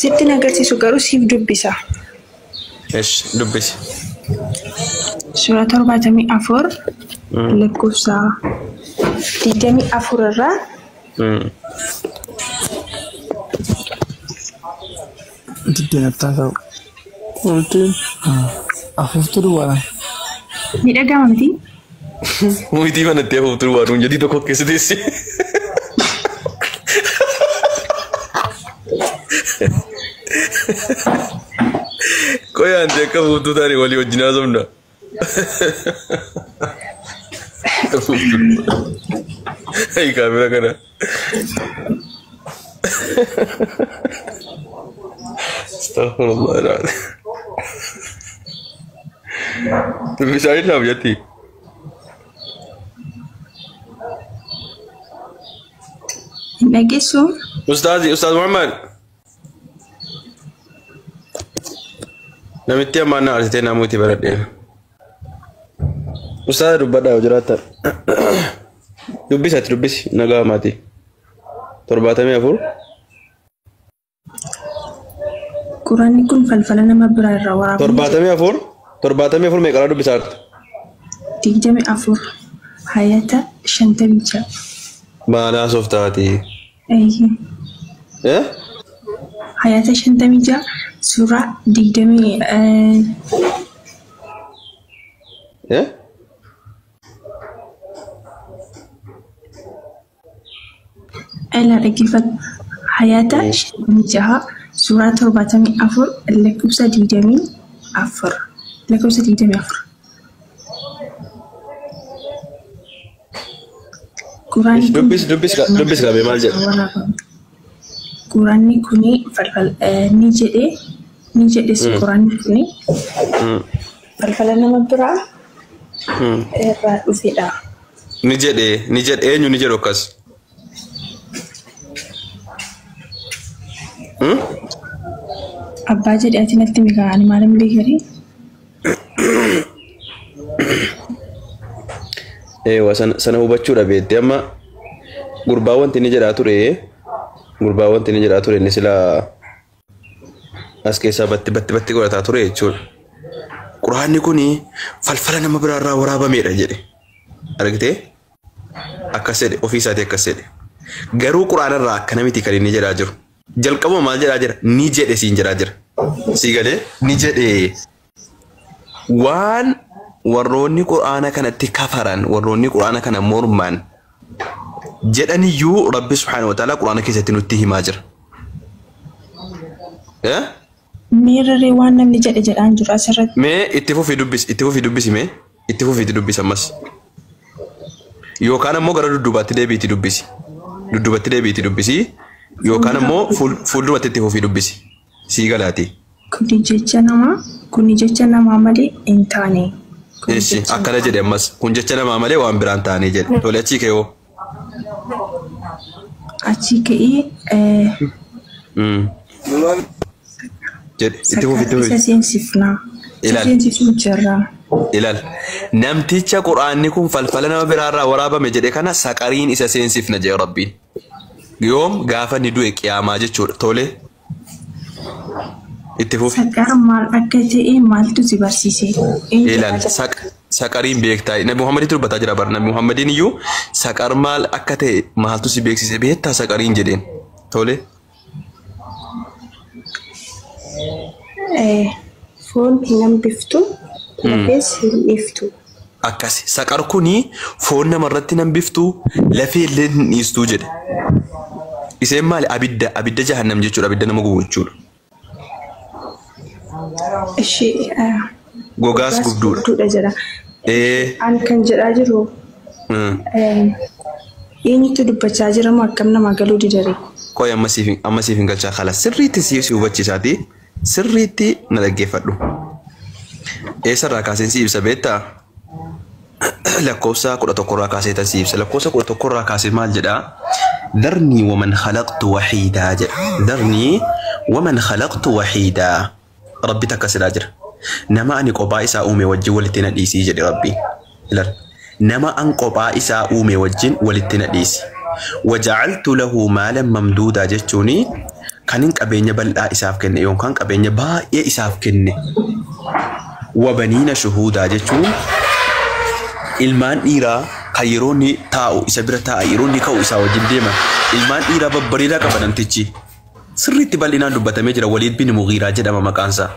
Sitti na agarsiisu garuu siif dubbisa. Esh dubbisi. Suura 74 lakkoofsa 24 irraa Diddeen ta'u. Oltiin afuuftuu duwwaadha. Miidhagama miti? Muyitii manatti afuuftuu duwwaadha jedhii tokko keessa teessi. Qoyaan akka afuuftuu taane walii wajjin haasofna. Ay kaamera kana. Astaghfirullah alazim. Bishaan naaf jetti. Hin dhageessu? Ustaazi, Ustaaz Muhammad. Namitti ammaan na arsitee namooti baradheen. Ustaaza dubbadhaa yoo jiraattan. Dubbisi ati dubbisi nagaa maatii. 74. Quraanni kun falfala nama biraa irraa waraabame. 74. 74 meeqalaa dubbisaa jirta? 24 hayata 56. Baanaa sooftaati. Eeyyee. Hayata 56 suuraa 20. Ilaa dhaggeeffadhu. Hayata 56 suuraa 74 lakkoofsa 24. Lakkoofsa 24. Quraanni kun Dubbisi dubbisi dubbisi qabee maal jedha? Quraanni kuni falfal ni jedhe ni jedhes quraanni kuni falfala nama biraa irraa dhufedha. Ni jedhe ni jedhe eenyu ni jedhu akkas? Abbaa jedhe ati natti mikaa ani maalin beekari? Eewa sana hubachuudha beekte amma gurbaa wanti inni jedhaa ture gurbaa wanti inni jedhaa ture inni silaa as keessaa batti batti batti godhataa ture jechuudha. Quraanni kuni falfala nama biraarraa waraabamedha jedhe. Argitee? Akkas jedhe ofii isaatii akkas jedhe. Garuu quraanarraa akkana miti kan inni jedhaa jiru. Jalqabuma maal jedhaa jira? Ni jedhe siin jedhaa jira. Sii galee ni jedhe. Waan warroonni quraana kanatti kafaran warroonni quraana kana morman jedhaniyyuu Rabbi subhaanahu wa ta'ala quraana keessatti nutti himaa jira. Miirri waan namni jedhe jedhaan jiru asirratti. Mee itti fufii dubbisi itti fufii dubbisi mee itti fufiitti dubbisi ammas. Yookaan ammoo gara dudduubaatti deebiitti dubbisi. Dudduubatti deebiitti dubbisi. Yookaan ammoo fuulduratti itti fufii dubbisi. Sii galaati. Kuni jecha namaa Kuni jecha namaa malee hin taane. Eessi akkana jedhe ammas kun jecha namaa malee waan biraan taane jedhe. Tole achii ka'e hoo? Achii ka'ee Jedhe itti fufi itti isa fufi. seensifnaa. Isa Ilaali. seensisuu jirra. Ilaal. Namticha quraanni kun falfala nama biraarraa waraabame jedhe kana saqariin isa seensifna jedhe Rabbiin. Yoom gaafa inni du'e qiyaamaa jechuudha. Tole. Itti fufi. Saqar maal akka ta'e maaltu si barsiise? Eenyu Ilaal saqariin beektaa. Nabi Muhammaditu dubbataa jira bara. Nabi Muhammadiin iyyuu saqar maal akka ta'e maaltu si beeksise beektaa saqariin jedheen. Tole. Foon hin hambiftu, lafees hin dhiiftu. Akkasi. Saqar kuni foon namarratti hin hambiftu, lafee illee hin dhiistuu jedhe. Iseen maali? Abidda. Abidda jahannam jechuudha. Abidda nama gubu jechuudha. Ishee Gogaas gubduudha. gubduudha jedha. An kan jedhaa jiru eenyutu dubbachaa jira moo akkam namaa galuu didare? Qoy amma siif hin galchaa kala sirriitti siif si hubachiisaati. Sirriitti na dhaggeeffadhu. Eessarraa kaaseen si ibsa beektaa? Lakkoofsa 11 irraa kaasee tan si ibsa. Lakkoofsa 11 irraa kaasee maal jedhaa? Dharnii waman khalaqtu wahiidaa jedha. Dharnii waman khalaqtu wahiidaa. Rabbi takka silaa jira. Nama ani kophaa isaa uume wajjin walitti na dhiisii jedhe Rabbi. Ilaal. Nama an kophaa isaa uume wajjin walitti na dhiisi. Waja'altu lahu maalan mamduudaa jechuuni kanin qabeenya bal'aa isaaf kenne yookaan qabeenya baay'ee isaaf kenne. Wabaniina shuhuudaa jechuun ilmaan dhiiraa kan yeroo inni taa'u isa bira taa'a yeroo inni ka'u isaa wajjin deeman ilmaan dhiiraa babbareedaa qaba namtichi. Sirriitti bal'inaan dubbatamee jira Waliid bin Mughiiraa jedhama maqaansaa.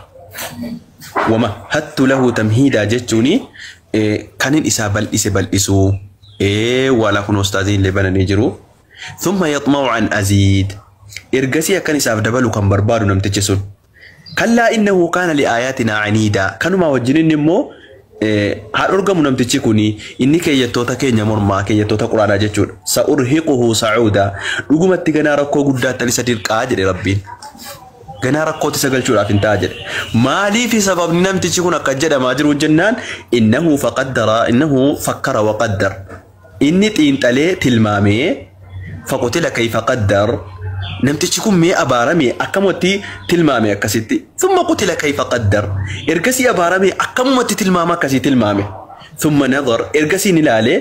Wama hattu lahu tamhiidaa jechuuni kanin isaa bal'ise bal'isuu wala kun ustaaziin illee bananii jiru. Thumma yaxma'u an aziid. Ergasii akkan isaaf dabalu kan barbaadu namtichi sun. Kallaa innahu kaana li'aayaatinaa caniidaa. Kanumaa wajjin inni immoo haa dhorgamu namtichi kuni inni keeyyattoota keenya mormaa keeyyattoota quraanaa jechuudha. Sa'urhiquhu sa'uudaa. Dhugumatti ganaa rakkoo guddaattan isa dirqaa jedhe Rabbiin. Ganaa rakkootti isa galchuudhaaf hin ta'a jedhe. Maaliif sababni namtichi kun akka jedhamaa jiru jennaan innahu faqaddara innahu fakkara wa qaddar. Inni xiinxalee tilmaamee faqutila kayfa qaddar. Namtichi kun mee abaarame akkamatti tilmaame akkasitti. Thumma qutila kayfa qaddar. Ergasii abaarame akkamumatti tilmaama akkasii tilmaame. Thumma nadhar ergasii ni ilaale.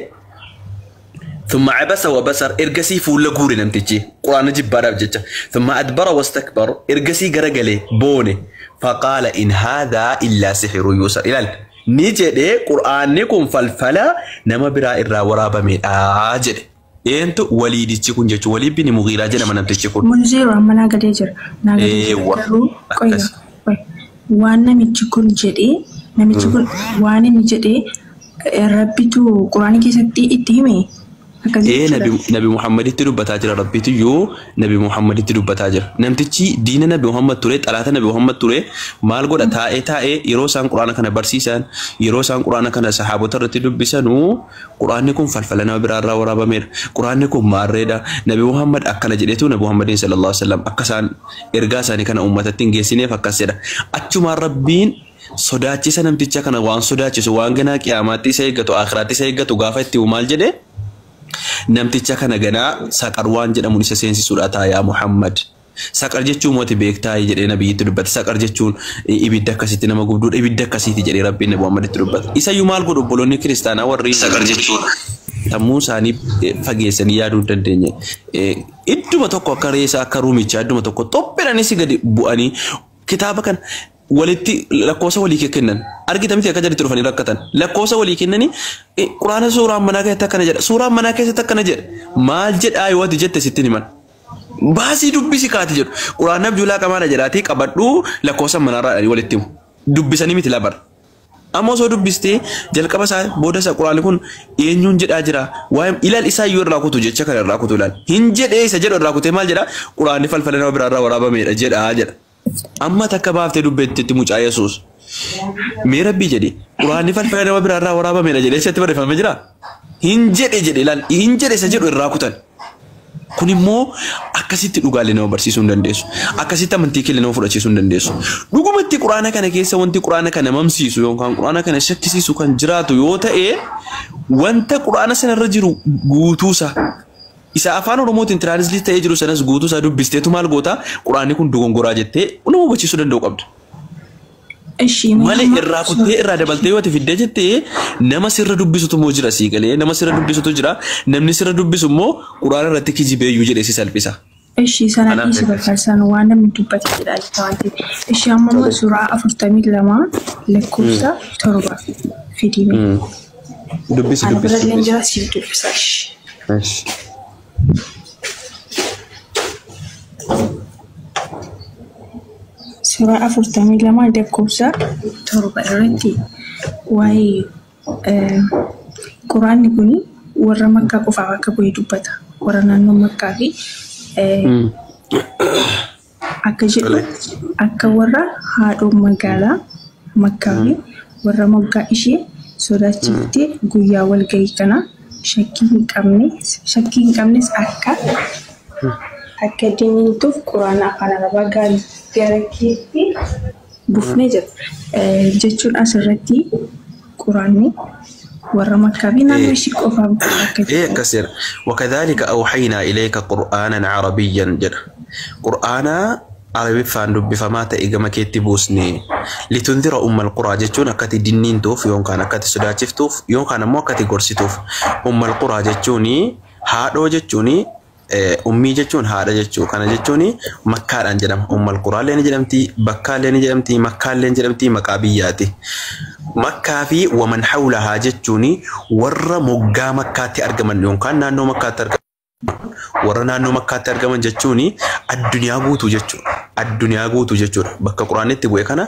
Thumma abasa wa basar ergasii fuula guure namtichi. Quraana jibbaadhaaf jecha. Thumma adbara wastakbar ergasii garagale boone. Faqaala in haadhaa illaa sihiru yuusar. Ilaal. Ni jedhee quraanni kun falfala nama biraa irraa waraabamedha jedhe. Eentu waliidichi kun jechuun Waliid bin Mughiiraa jedhama namtichi kun. Munziiru amma naa galee jira. Naa galee jira Eewwa. garuu qoya waan namichi kun jedhee namichi kun waan inni jedhee Rabbitu quraana keessatti itti hime akkas jechuudha. Nabi Muhammaditti dubbataa jira Rabbitu iyyuu Nabi Muhammaditti dubbataa jira. Namtichi diina Nabi Muhammad ture xalaata Nabi Muhammad ture maal godha taa'ee taa'ee yeroo isaan quraana kana barsiisan yeroo isaan quraana kana sahaabota irratti dubbisanuu quraanni kun falfala nama biraarraa waraabameera. Quraanni kun maarreedha. Nabi Muhammad akkana jedhetu Nabi Muhammadiin sallallahu alaihi wasallam akka isaan ergaa isaanii kana uummatatti hin geessineef akkas jedha. Achumaan Rabbiin sodaachisa namticha kana waan sodaachisu waan ganaa qiyaamaatti isa eeggatu akhiraatti isa eeggatu gaafa itti himu maal jedhe namticha kana ganaa saqar waan jedhamuun isa seensisuudha taayaa Muhammad. Saqar jechuun mooti beektaa jedhee nabiyyitti dubbate. Saqar jechuun ibidda akkasitti nama gubduudha ibidda akkasiiti jedhee Rabbiin Nabi Muhammaditti dubbate. Isayyuu maal godhu obboloonni kiristaanaa warri saqar jechuun sammuu isaanii fageessanii yaaduu hin dandeenye. Idduma tokko akka reesaa akka ruumichaa idduma tokko xophedhanis gadi bu'anii kitaaba kana walitti lakkoofsa walii kennan. Argita miti akka jedhanitti dhufanii rakkatan. Lakkoofsa walii kennanii quraana suuraan manaa keessatti akkana jedha. Suuraan manaa keessatti akkana jedha. Maal jedhaa yoo ati jette sitti himan. Baasii dubbisi kaati jedhu. Quraana abjuulaa qamaadha jedhaatii qabadhuu lakkoofsa manaarraa dhanii walitti himu. Dubbisanii miti labar. Amma osoo dubbistee jalqaba isaa booda isaa quraanni kun eenyuun jedhaa jira. Waa'ee ilaal isaa iyyuu irraa kutu jecha kana irraa kutu ilaal. Hin jedhee isa jedhu irraa kutee maal jedhaa quraanni falfala nama biraarraa waraabameedha jedhaa jedha. Amma takka baaftee dubbeettetti mucaa Yesuus. Mee Rabbii jedhi quraanni falfala nama biraarraa waraabameedha jedhee isatti barreeffamee jira. Hin jedhe jedhe ilaal hin jedhe isa jedhu irraa kutan. Kun immoo akkasitti dhugaalee nama barsiisuu hin dandeessu. Akkasitti amantii keenya nama fudhachiisuu hin dandeessu. Dhugumatti quraana kana keessa wanti quraana kana mamsiisu yookaan quraana kana shakkisiisu kan jiraatu yoo ta'e wanta quraana sanarra jiru guutuusaa isa afaan Oromootiin translate ta'ee jiru sanas guutuusaa dubbisteetu maal goota quraanni kun dogongoraa jettee nama hubachiisuu danda'u qabda. Malee irraa kuttee irraa dabaltee yoo ati fiddee jettee nama sirra dubbisutu immoo jira sii galee nama sirra dubbisutu jira namni sirra dubbisu immoo quraana irratti kijibeeyyuu jedhee si salphisa. Ishii sana dhiisi bakka waan namni dubbate jedha waan ta'eef. Ishii amma immoo suuraa 42 lakkoofsa 7 fidime. Dubbisi Ana dubbisi. bira illee jira siif dubbisa. Suuraa 42 lakkoofsa 7 irratti waa'ee quraanni kun warra makkaa qofaaf akka bu'e dubbata. Warra naannoo makkaa fi akka jedhu akka warra haadhoo magaalaa makkaa fi warra moggaa ishee sodaachiftee guyyaa walgahii kana shakkii hin qabnes akka diniintuuf quraana afaan arabaa gara keetti buufnee jira. Jechuun asirratti quraanni warra makkaa fi naannoo ishee qofaaf akka إيه كسر وكذلك أوحينا إليك قرآنا عربيا جدا قرآنا عربي فاندو بفما تإجما كيتي بوسني لتنذر أم القرى جتون أكتي دينين توف يوم كان أكتي سداتشف توف يوم كان مو أكتي قرسي توف أم القرى جتوني هادو جتوني أمي جتون هذا جتشو كان جتوني مكة أنجلم أم القرى لين جلمتي بكة لين جلمتي مكة لين جلمتي مكابياتي مكة في ومن حولها جتوني ور مجا مكة تأرجمن يوم كان نانو مكة تأرجمن ور نانو مكة تأرجمن جتوني الدنيا قوتو جتشو الدنيا قوتو جتشو بكة قرآن تبوي كنا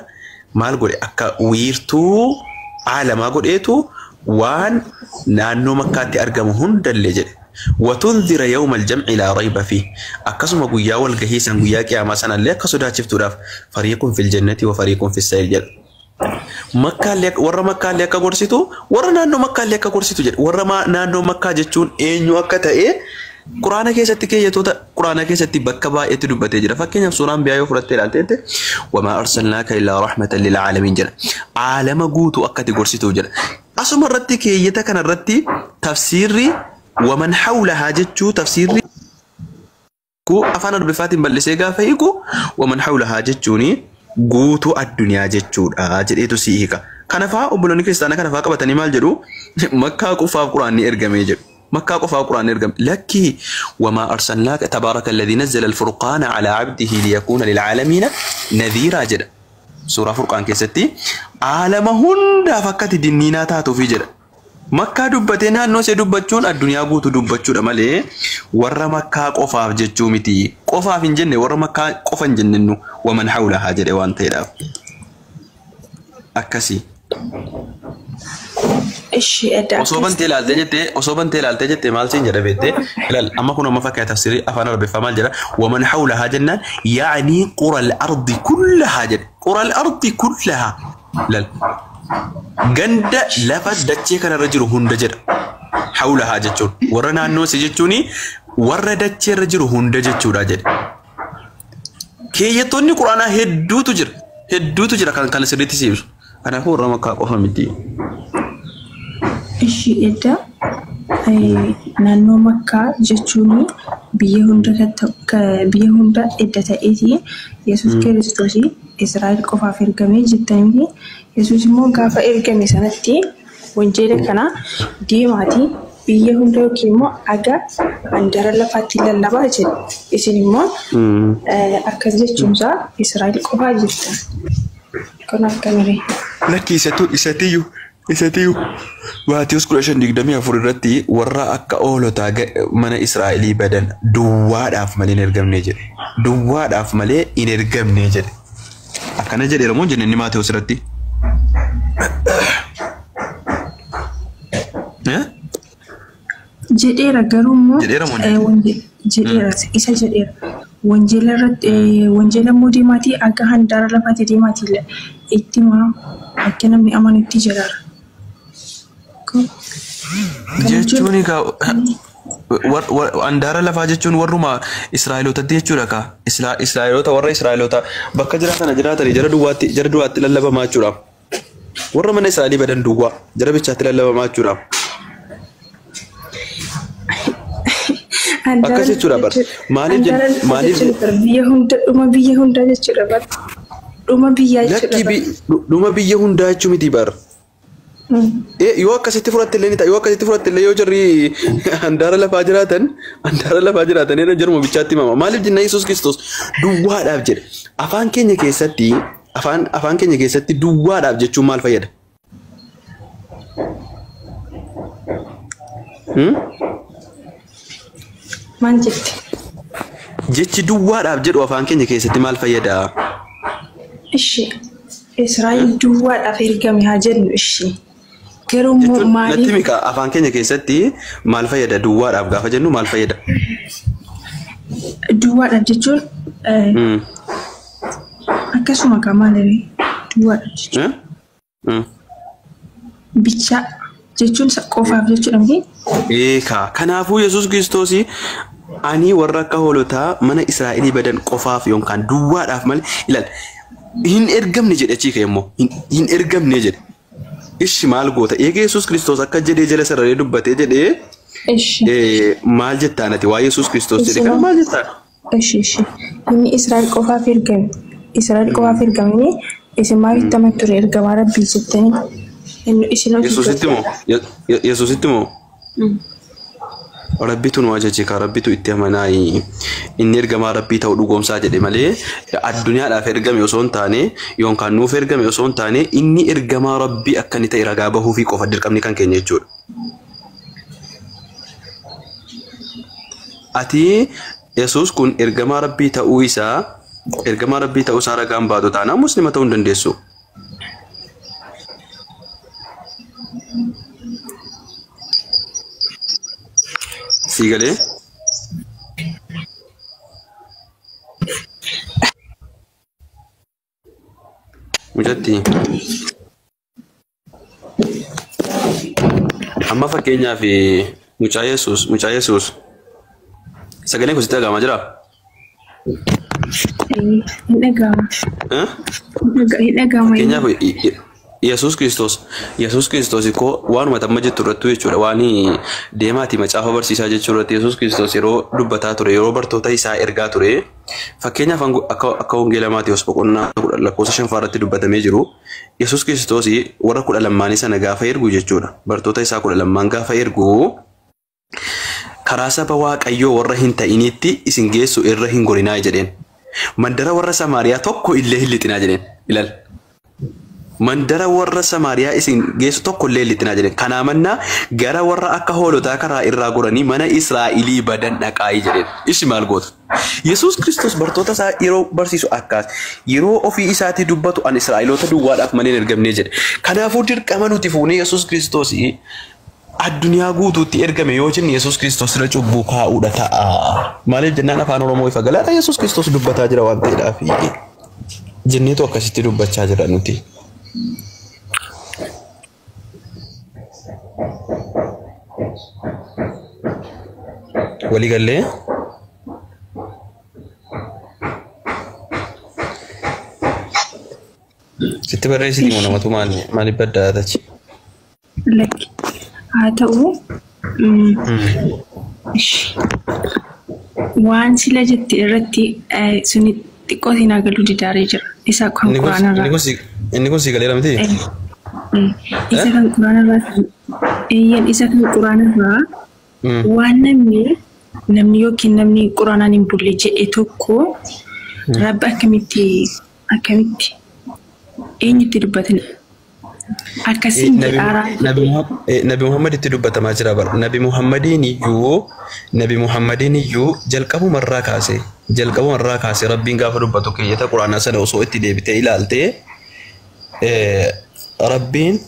مال قولي أكا ويرتو عالم أقول إيتو وان نانو مكة تأرجمهن دل وتنذر يوم الجمع لا ريب فيه أكسم قويا والجهيسا قويا كيا مثلا لا كسودا شفتوا فريق في الجنة وفريق في السعير مكة لك ورا مكة لك كورسيتو ورا نانو مكة لك كورسيتو جد ورا ما نانو مكة جتون إنيو أكتا إيه قرآن كيسة تكي يتوتا قرآن كيسة تبكى يتدو بتجرا فكين سورة بيا يفرت الأنتنت وما أرسلناك إلا رحمة للعالمين جل عالم قوتو أكتا كورسيتو جل أسمع رتي كي يتكن الرتي تفسيري ومن حولها جتشو تفسيري كو أفانا بفاتن بلسيقا فيكو ومن حولها جتشوني قوتو الدنيا جتشو جديتو سيهيكا كنفا أبلوني كريستانا كنفا قبتني مال جدو مكة قفا قرآن إرقامي جدو مكة قفا قرآن إرقام لكي وما أرسلناك تبارك الذي نزل الفرقان على عبده ليكون للعالمين نذيرا جدا سورة فرقان كيستي عالمهن فكت دينينا تاتو في جدا مكة دبتين naannoo ishee dubbachuun addunyaa guutuu dubbachuudha malee warra makkaa qofaaf jechuu miti. Qofaaf hin jenne warra makkaa qofa hin jennennu waman hawlahaa jedhe waan ta'eedhaaf. Akkasii. Osoo bantee ilaaltee jettee osoo bantee ilaaltee jettee maal siin jedha beektee ilaal amma kun amma fakkaata tafsirii afaan arabiffaa maal jedha waman hawlahaa jennaan yaa'anii qura al-ardi kullahaa jedhe qura al-ardi kullahaa ilaal. Ganda lafa dachee kanarra jiru hunda jedha. Hawlahaa jechuun warra naannoo si jechuun warra dachee irra jiru hunda jechuudha jedhe. Keeyyattoonni quraanaa hedduutu jira. Hedduutu jira kan kana sirriitti si ibsu. Kanaafuu warra makkaa qofa miti. Ishii edda naannoo makkaa jechuun biyya hunda edda ta'eeti Yesuus Kiristoos Israa'el qofaaf ergamee jettanii Yesuus immoo gaafa ergame sanatti wanjeela kana deemaatii biyya hunda yookiin immoo aga mandara lafaatti lallabaa jedhe. Isin immoo akkas jechuunsaa Israa'el qofaa jirtan. Kun akkamiree? Lakki isatiyyuu Maatiyus 15:24 irratti warra akka oolotaa mana Israa'elii badan duwwaadhaaf malee hin ergamne jedhe. Duwwaadhaaf malee hin ergamne jedhe. Akkana jedheera moo jenne inni Maatiyus irratti? Jedheera garuu immoo jedheera isa jedheera. Wanjeela irratti wanjeela immoo deemaatii akka handaara lafaatti deemaatii itti maa akka namni amanutti jedhaara. Jechuun egaa Andaara lafaa jechuun warruma Israa'elootatti jechuudha kaa. Israa'eloota warra Israa'eloota bakka jiraatan jiraatanii jara duwwaatti lallabamaa jechuudha. Warra mana Israa'elii badan duwwaa jara bichaatti lallabamaa jechuudha. Akkas jechuudha bar. Maaliif biyya hunda dhuma biyya hundaa jechuudha bar. Dhuma biyyaa jechuudha bar. Dhuma biyya hundaa jechuu miti bar. Yoo akkasitti fudhatte illee ni ta'a. Yoo akkasitti fudhatte illee yoo jarri handaara lafaa jiraatan irra jaruma bichaatti himama. Maaliif jenna Yesuus Kiristoos duwwaadhaaf jedhe. Afaan keenya keessatti afaan keenya keessatti duwwaadhaaf jechuun maal fayyada? Maal jette? Jechi duwwaadhaaf jedhu afaan keenya keessatti maal fayyada? Ishi Israa'el duwwaadhaaf ergame haa jennu ishi. Garuu maaliif? Natti mika afaan keenya keessatti maal fayyada duwwaadhaaf gaafa jennu maal fayyada? Duwwaadhaaf jechuun akkasuma kan maal duwwaadhaaf jechuun. Bichaa jechuun qofaaf jechuudha miti? Eekaa kanaafuu Yesuus Kiristoos ani warra akka hoolotaa mana Israa'elii badan qofaaf yookaan duwwaadhaaf malee ilaal hin ergamne jedhe achii ka'e immoo hin ergamne jedhe. Ishi maal goota eega Yesuus Kiristoos akka jedhee jala sararee dubbatee jedhee maal jettaan ati waa Yesuus Kiristoos jedhe kana maal jettaan? Ishi ishi inni Israa'el qofaaf ergame Israa'el qofaaf ergame isin maalitti amantu ture ergamaa Rabbii jettanii inni isin Yesuusitti moo Yesuusitti moo Rabbitu nu ajaje ka Rabbitu itti amanaayi inni ergamaa Rabbii ta'uu dhugoomsaa jedhe malee addunyaadhaaf ergame osoo hin taane yookaan nuuf ergame osoo hin taane inni ergamaa Rabbii akka inni ta'e ragaa bahuu fi qofa dirqamni kan keenya jechuudha. Ati Yesuus kun ergamaa Rabbii ta'uu isaa ragaan baatu taanaan muslima ta'uu hin dandeessu. Sígale. Mucatti. Amma fakkeenyaaf mucaa Yesuus. Sagaleen kun sitti dhaga'amaa jiraa? Hin dhaga'ama. Hin dhaga'ama. Fakkeenyaaf Yesuus Kiristoos koo waanuma amma jettu irrattu jechuudha. Waan deemaati macaafa barsiisaa jechuu irratti Yesuus Kiristoos yeroo dubbataa ture yeroo bartoota isaa ergaa ture fakkeenyaaf akka wangeela Maatewos boqonnaa 10 lakkoofsa 5 irratti dubbatamee jiru Yesuus Kiristoos warra 12 sana gaafa ergu jechuudha. Bartoota isaa 12 gaafa ergu karaa saba Waaqayyoo warra hin ta'initti isin geessu irra hin gorinaa jedheen. Mandara warra Samaariyaa tokko illee hin lixinaa jedheen. Ilaal. Mandara warra Samaariyaa isin geessu tokko illee lixinaa jedheen. Kanaa mannaa gara warra akka hoolotaa karaa irraa goranii mana Israa'elii badan dhaqaayi jedheen. Ishi maal goota? Yesuus Kiristoos bartoota isaa yeroo barsiisu akkas yeroo ofii isaatii dubbatu an Israa'eloota duwwaadhaaf malee hin ergamnee jedhe. Kanaafuu dirqama nuti fuunee Yesuus Kiristoos addunyaa guutuutti ergame yoo jenne Yesuus Kiristoos irra cubbuu kaa'uudha ta'a. Maaliif jennaan afaan Oromoo ifa galaadha Yesuus Kiristoos dubbataa jira waan ta'eedhaaf jenneetu akkasitti dubbachaa jira nuti. Waliigallee sitti barreessiti moo namatu maaliif baddaa tachi? Lakki haa ta'u waan sila jette irratti suni xiqqoo siinaa galuu didaaree jira. Isa kan quraanarraa. Inni kun si galeera miti? Isa kan quraanarraa eeyyan isa kan quraanarraa waan namni yookiin namni quraanaan hin bulle jedhe tokko Rabbi akkamitti eenyutti dubbatin akkasiin jedhaaraa. Nabi Muhammad itti dubbatamaa jira bara. Nabi Muhammadiin iyyuu jalqabumarraa kaase Rabbiin gaafa dubbatu keeyyata quraanaa sana osoo itti deebitee ilaaltee Rabbiin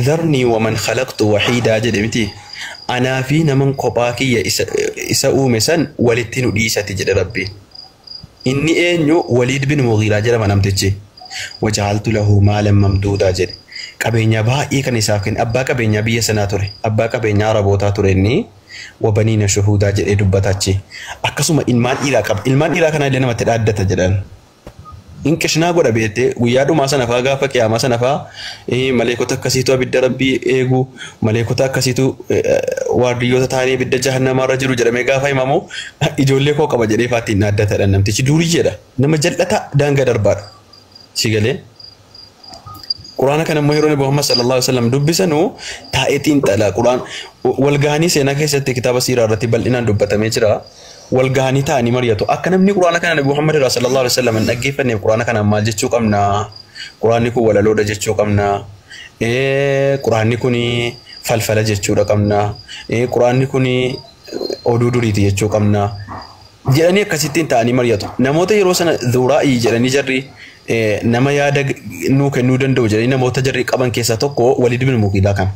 dharnii waman khalaqtu wahiidaa jedhe miti. Anaa fi naman kophaa kiyya isa uume san walitti nu dhiisati jedhe Rabbiin. Inni eenyu Waliid bin Mughiiraa jedhama namtichi. Waja'altu lahu maalan mamduudaa jedhe. Qabeenya baay'ee kan isaaf kenne abbaa qabeenyaa biyya sanaa ture. Abbaa qabeenyaa Arabootaa ture inni. Wabaniina shuhuudaa jedhee dubbata achi. Akkasuma ilmaan dhiiraa qaba. Ilmaan dhiiraa kana illee namatti dhaaddata jedhan. In qishnaa godha beektee guyyaa dhumaa sana fa'aa gaafa qiyaamaa sana fa'aa maleekota akkasiitu abidda rabbii eegu, maleekota akkasiitu waardiyyoota ta'anii abidda jahannamaarra jiru jedhamee gaafa himamu ijoollee koo qaba jedhee fa'aa ittiin dhaaddatadha namtichi durii jedha. Nama jal'ata daangaa darbaadha. Si galee? Quraana kana immoo yeroo Nabi Muhammad sallallahu alaihi wasallam dubbisanu taa'ee xiinxala. Quraan walgahanii seenaa keessatti kitaaba siiraa irratti bal'inaan dubbatamee jira. Walgahanii taa'anii mari'atu. Akka namni quraana kana Nabi Muhammad irraa sallallahu alaihi wasallam hin dhaggeeffanneef quraana kanaan maal jechuu qabna? Quraanni kun walaloodha jechuu qabna. Quraanni kun falfala jechuudha qabna. Quraanni kun oduu duriiti jechuu qabna. Jedhanii akkasittiin taa'anii mari'atu. Namoota yeroo sana zuuraa'ii jedhanii jarri nama yaada nuu kennuu danda'u jedhanii namoota jarri qaban keessaa tokko Waliid bin Mughiiraa kana.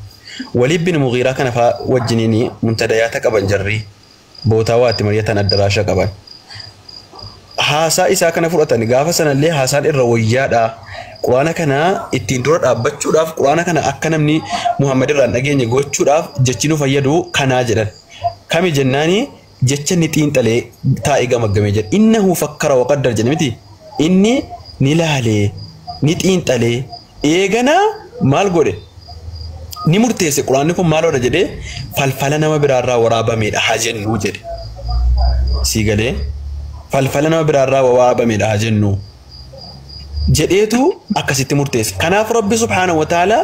Waliid bin Mughiiraa kana fa'aa wajjiniin muntadayaata qaban jarri bootaa waa itti mari'atan addaraasha qaban. Haasaa isaa kana fudhatan gaafa sanallee haasaan irra wayyaadha. Quraana kana ittiin dura dhaabbachuudhaaf, quraana kana akka namni Muhammad irraa hin dhageenye gochuudhaaf jechi nu fayyadu kanaa jedhan. Kami jennaani jecha inni xiinxalee taa'ee gamaggamee jedha. Innahu fakkara wa qaddar jedhe miti. Inni ni laalee, ni xiinxalee, eeganaa maal godhe? Ni murteesse quraanni kun maaloodha jedhee falfala nama biraarraa waraabameedha haa jennuu jedhe. Sii galee? Falfala nama biraarraa waraabameedha haa jennuu jedheetu akkasitti murteesse. Kanaaf Rabbi subhaanahu wa ta'ala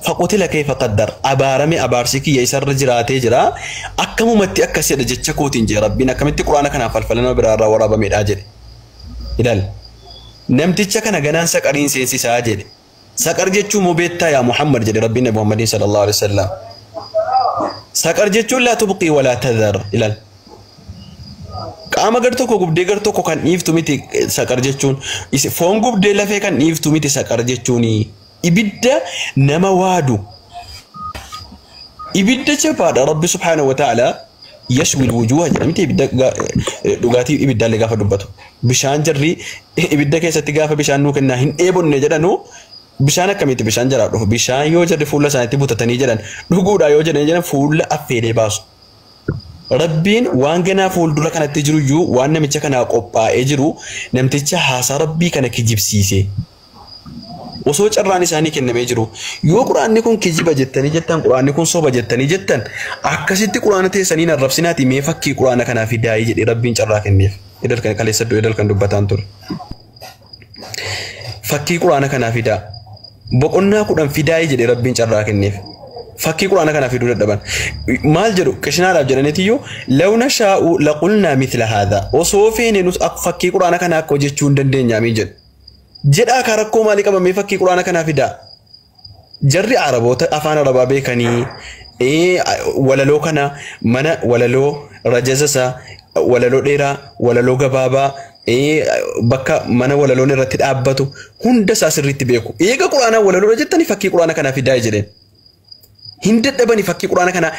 faqutila kayfa qaddar abaarame abaarsi kiyya isarra jiraatee jira. Akkamumatti akkasidha jecha kootiin jee Rabbiin akkamitti quraana kanaan falfala nama biraarraa waraabameedha jedhe. Ilaali. Namticha kana ganaan saqariin seensisaa jedhe. Saqar jechuun moo beektaa yaa Muhammad jedhe Rabbiin Nabi Muhammadin sallallahu alaihi wasallam. Saqar jechuun laa tubqii walaa tadhar. Ilaali. Qaama gar tokko gubdee gar tokko kan dhiiftu miti saqar jechuun. Foon gubdee lafee kan dhiiftu miti saqar jechuun. Ibidda nama waadu. Ibidda jabaadha Rabbi subhaanahu wa ta'ala yashwil wujuha jedha miti ibidda dhugaatii ibiddaallee gaafa dubbatu. Bishaan jarri ibidda keessatti gaafa bishaan nuu kennaa hin dheebonne jedhanu bishaan akkamitti bishaan jaraa dhufu, bishaan yoo jarri fuula isaaniitti butatanii jedhan dhuguudha yoo jedhan jedhan fuula affeelee baasu. Rabbiin waan ganaa fuuldura kanatti jiru iyyuu waan namicha kanaa qophaa'ee jiru namticha haasaa Rabbii kana kijibsiise. Osoo carraan isaanii kennamee jiru yoo quraanni kun kijiba jettanii jettan, quraanni kun soba jettanii jettan, akkasitti quraana teessanii arrabsinaati mee fakkii quraana kanaa fidaayii jedhee Rabbiin carraa kenneef. Edal kan kaleessa edal kan dubbataan ture. Fakkii quraana kanaa fidaa. Boqonnaa 10 fidaayii jedhee Rabbiin carraa kenneef. Fakkii quraana kanaa fiduu dadhaban. Maal jedhu qishinaadhaaf jedhaniitiyyuu law nashaa'u laqulnaa mithla haadha. Osoo feene nus fakkii quraana kanaa akka hojjechuu hin dandeenyaamii jedhu. Jedhaa kaa rakkoo maalii qabamee fakkii quraana kanaa fidaa. Jarri Araboota afaan Arabaa beekanii walaloo kana mana walaloo rajaza walaloo dheeraa walaloo gabaabaa bakka mana walaloon irratti dhaabbatu hunda isaa sirriitti beeku. Eega quraanaa walaloodha jettanii fakkii quraana kanaa fidaa jedheen. Hin dadhabani fakkii quraana kanaa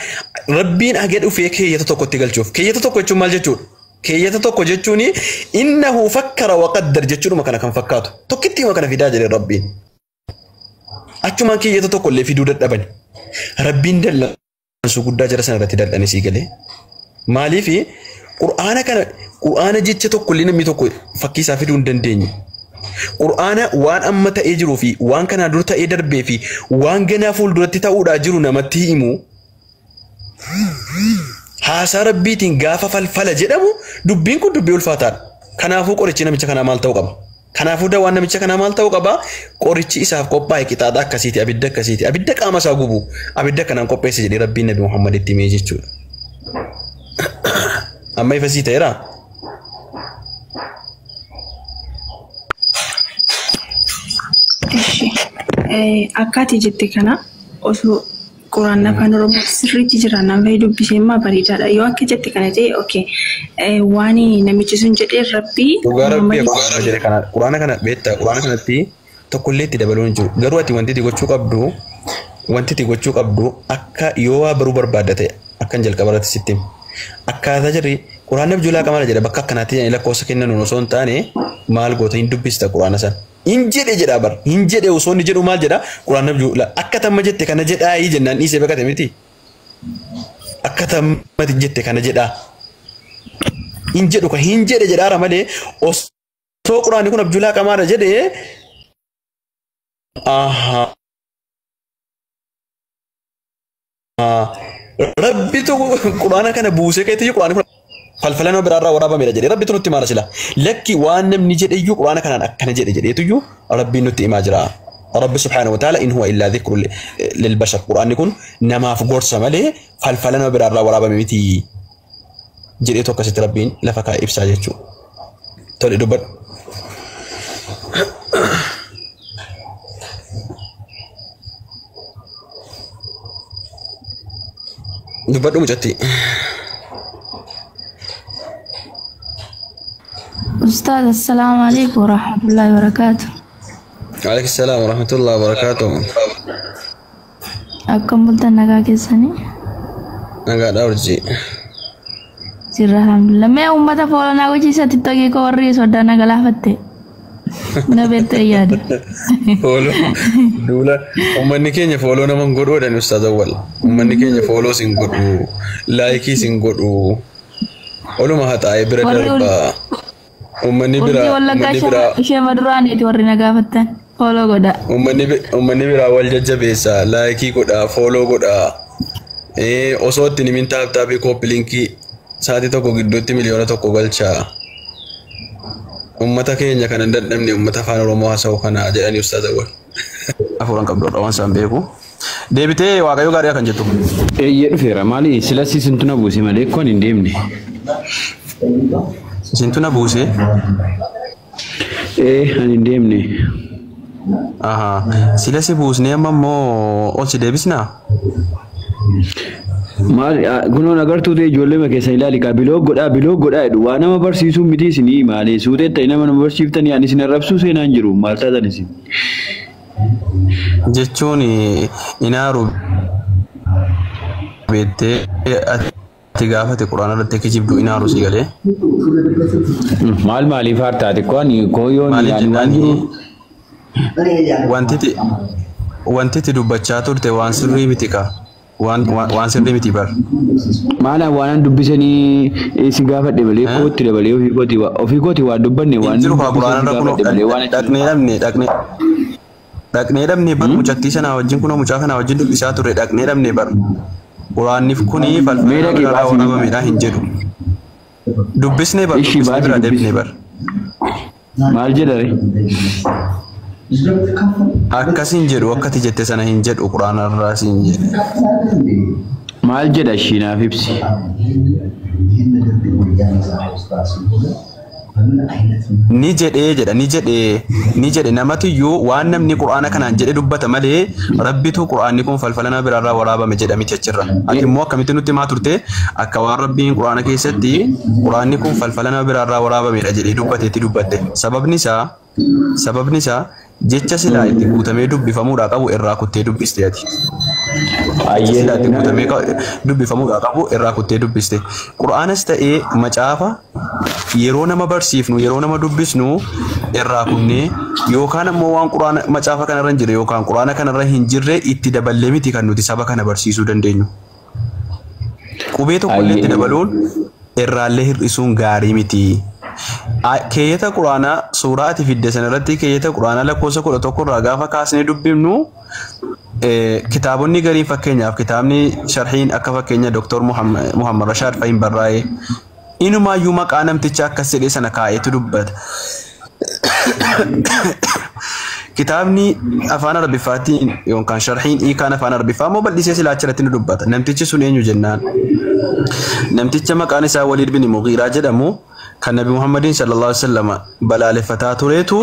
Rabbiin hagee dhufee keeyyata tokkotti galchuuf. Keeyyata tokko jechuun maal jechuudha? Keeyyata tokko jechuun innahu fakkara wa qaddar jechuudhuma kana kan fakkaatu. Tokkittiima kana fidaa jedhe Rabbiin. Achumaan keeyyata tokko illee fiduu dadhabani. Rabbiin dallansuu guddaa jara sana irratti dal'ane sii galee. Maaliif quraana kana quraana jecha tokko illee namni tokko fakkii isaa fiduu hin dandeenye. Qur'aana waan amma ta'ee jiruu fi waan kanaan dura ta'ee darbee fi waan ganaa fuulduratti ta'uudhaa jiru namatti himu. Haasaa Rabbiitiin gaafa falfala jedhamu dubbiin kun dubbii ulfaataadha. Kanaafuu qorichi namicha kanaa maal ta'uu qaba? Kanaafuu dawaan namicha kanaa maal ta'uu qaba? Qorichi isaaf qophaa'e qixaaxa akkasiiti, abidda akkasiiti, abidda qaama isaa gubu, abidda kanaan qopheesse jedhee Rabbiin Nabi Muhammaditti himee jechuudha. Amma ifa sii ta'eeraa? Ishi akka ati jette kana osoo quraanni afaan Oromoo sirriitti jira nama dubbisee immoo bareedaadha. Yoo akka jette kana ta'e okay waan namichi sun jedhee Rabbii Dhugaa Rabbii akkuma jedhe kana quraana kana beektaa quraana kanatti tokkollee itti dabaluun hin jiru. Garuu ati wanti itti gochuu qabdu wanti itti gochuu qabdu akka yoo waa baruu barbaadda ta'e akkan jalqaba irratti sitti himu. Akkaataa jirri quraanni abjuu laaqamaadha jedha bakka akkanaatti jedhanii lakkoofsa kennan osoo hin taane maal goota hin dubbista quraana sana. Hin jedhe jedha bar hin jedhe osoo inni jedhu maal jedha quraanni abjuu akka tamma jette kana jedhaayii jennaan dhiisee baqate miti. Akka tammati jette kana jedhaa. Hin jedhu ka hin jedhe jedhaara malee osoo quraanni kun abjuu laaqamaadha jedhee Rabbitu quraana kana buusee keetii quraanni kun falfala nama biraarraa waraabamedha jedhee Rabbitu nutti himaa sila. Lakki waan namni jedhe iyyuu quraana kanaan akkana jedhe jedheetu iyyuu Rabbiin nutti himaa jira. Rabbi subhaanahu wa ta'ala in huwa illaa dhikru lil bashar. Quraanni kun namaaf gorsa malee falfala nama biraarraa waraabame miti jedheetu akkasitti Rabbiin lafa kaa'ee ibsaa jechuudha. Tole dubbadhu. Dubbadhu mucatti. Ustaaz, assalaamu alaikum warahmatullahi wabarakaatu. Alaikum salaam wa rahmatullahi wa barakaatuh. Akkam bultan, nagaa keessanii? Nagaadhaa urjii. Jirra, alhamdulillah. Mee uummata follow naa gochiisa, TikTokii koo warri soddaa na galaafatte. Na beektee yaada. Follow duula uummanni keenya follow nama hin godhu jedhan Ustaaz Awwal. Uummanni keenya follow sin godhu, like sin godhu. Oluma haxaa'ee bira Warri darba. Uummanni urjii biraa wallaggaa uummanni biraa ishee maduraaniiti warri na gaafattan. Follow godha. Uummanni biraa wal jajjabeessa, like godha, follow godha. Osoo ittiin himin tap tapii copy linkii sa'aatii tokko gidduutti 1 miliyoona galchaa. Uummata keenya kana hin dadhabne, uummata afaan Oromoo haasa'u kana jedhanii Ustaaz Awwal. Afuran qabdu waan isaan beeku. Deebitee Waaqayyo gaarii kan jettu. Eeyyee, dhufeera. Maali silas isintu na buuse malee kun hin deemne. Isintu na buuse? Ee, ani hin deemne. Ahaa. Sila si buusnee amma immoo ol si deebisnaa? Maal kunoon agartuu ta'e ijoollee ma keessa ilaali kaa, block godhaa, block godhaa jedhu. Waa nama barsiisuu miti isinii maali suutee ta'e nama nama barsiiftanii ani isin arrabsuu seenaan jiru, maal taatan isin. Jechuun inaaru beektee ati gaafate quraana irratti kijibdu inaaru si galee. Maal maaliif haartaate koo ani koo yoon Maaliif ani waan jennaan jiru. Wanti itti dubbachaa turte waan sirrii miti ka. Waan sirrii miti bar. Maala waan dubbisanii si gaafadhe malee kootti dabalee ofii kooti waan dubbanne waan Jiru kaa dubbisanii quraana si irra kunoo gaafadhe malee waan dhaqnee dhabne, dhaqnee dhabne bar. Mucattii sanaa wajjin kunoo mucaa kanaa wajjin dubbisaa turre, dhaqnee dhabne bar. Quraanni kuni Mee falfala dhaqee biraarraa baasii. waraabamedha hin jedhu. Dubbisnee bar, Ishii dubbisnee baasii biraa dubbisi. deebinee bar. Maal jedha ree? Akkas hin jedhu, akkati jette sana hin jedhu quraana irraa siin jedhe. Maal jedha, ishii naaf ibsi. Ni jedhee jedha, ni jedhee, ni jedhe. Namatiyyuu waan namni quraana kanaan jedhe dubbata malee Rabbitu quraanni kun falfala nama biraarraa waraabame jedha miti achirra. Ati immoo akkamitti nutti himaa turte? Akka waan Rabbiin quraana keessatti quraanni kun falfala nama biraarraa waraabamedha jedhee dubbateetti dubbatte. Sababni isaa jecha silaa itti guutamee dubbifamuudhaa qabu irraa kuttee dubbiste ati. Jecha silaa itti guutamee dubbifamuudhaa qabu irraa kuttee dubbiste. Qura'aanas ta'ee macaafa yeroo nama barsiifnu, yeroo nama dubbisnu irraa kunnee yookaan ammoo waan quraana macaafa kanarra hin jirre yookaan quraana kanarra hin jirre itti daballee miti kan nuti saba kana barsiisuu dandeenyu. Qubee tokkollee itti dabaluun irraallee hir'isuun gaarii miti. Keeyyata quraanaa suuraa ati fidde sanarratti keeyyata quraanaa lakkoofsa 11 irraa gaafa kaasnee dubbifnu, kitaabonni gariin, fakkeenyaaf kitaabni sharhiin akka fakkeenya Dr. Muhammad Rashaad Fahim barraa'e, inumaayyuu maqaa namticha akkas jedhee sana kaa'eetu dubbata. Kitaabni afaan Arabiffaatiin yookaan sharhiin hiikaan afaan Arabiffaa immoo bal'isee silaa achirratti ni dubbata. Namtichi sun eenyu jennaan, namticha maqaan isaa Waliid bin Mughiiraa jedhamu kan Nabi Muhammadiin sallallahu alaihi wasallam balaaleffataa tureetu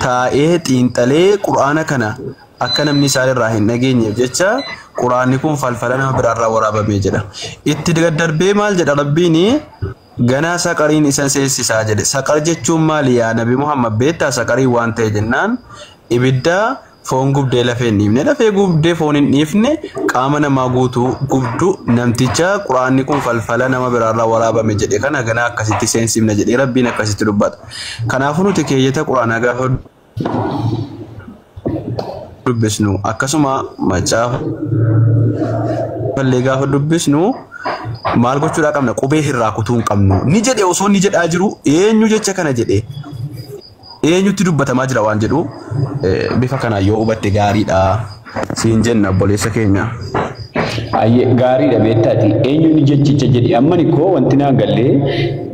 taa'ee xiinxalee quraana kana akka namni isaan irraa hin dhageenyeef jecha quraanni kun falfala nama biraarraa waraabamee jedha. Itti daddarbee maal jedha? Rabbiin ganaa saqariin isan seessisaa jedhe. Saqar jechuun maali yaa Nabi Muhammad, beektaa saqarii waan ta'e jennaan, ibidda foon gubdee lafee hin dhiifne, lafee gubdee foon hin dhiifne, qaama namaa guutuu gubdu, namticha quraanni kun falfala nama biraarraa waraabame jedhe kana ganaa akkasitti seensifna jedhee Rabbiin akkasitti dubbata. Kanaafuu nuti keeyyata quraanaa gaafa dubbisnu, akkasuma macaafa illee gaafa dubbisnu Maal gochuudhaa qabna qubee irraa kutuu hin qabnu. Ni jedhe osoo ni jedhaa jiru eenyu jecha kana jedhe eenyutti dubbatamaa jira waan jedhu bifa kanaan yoo hubatte gaariidha siin jenna obboleessa keenya. Ayyee gaariidha beektaati. Eenyuun jechicha jedhe amma ni koo wanti naa gallee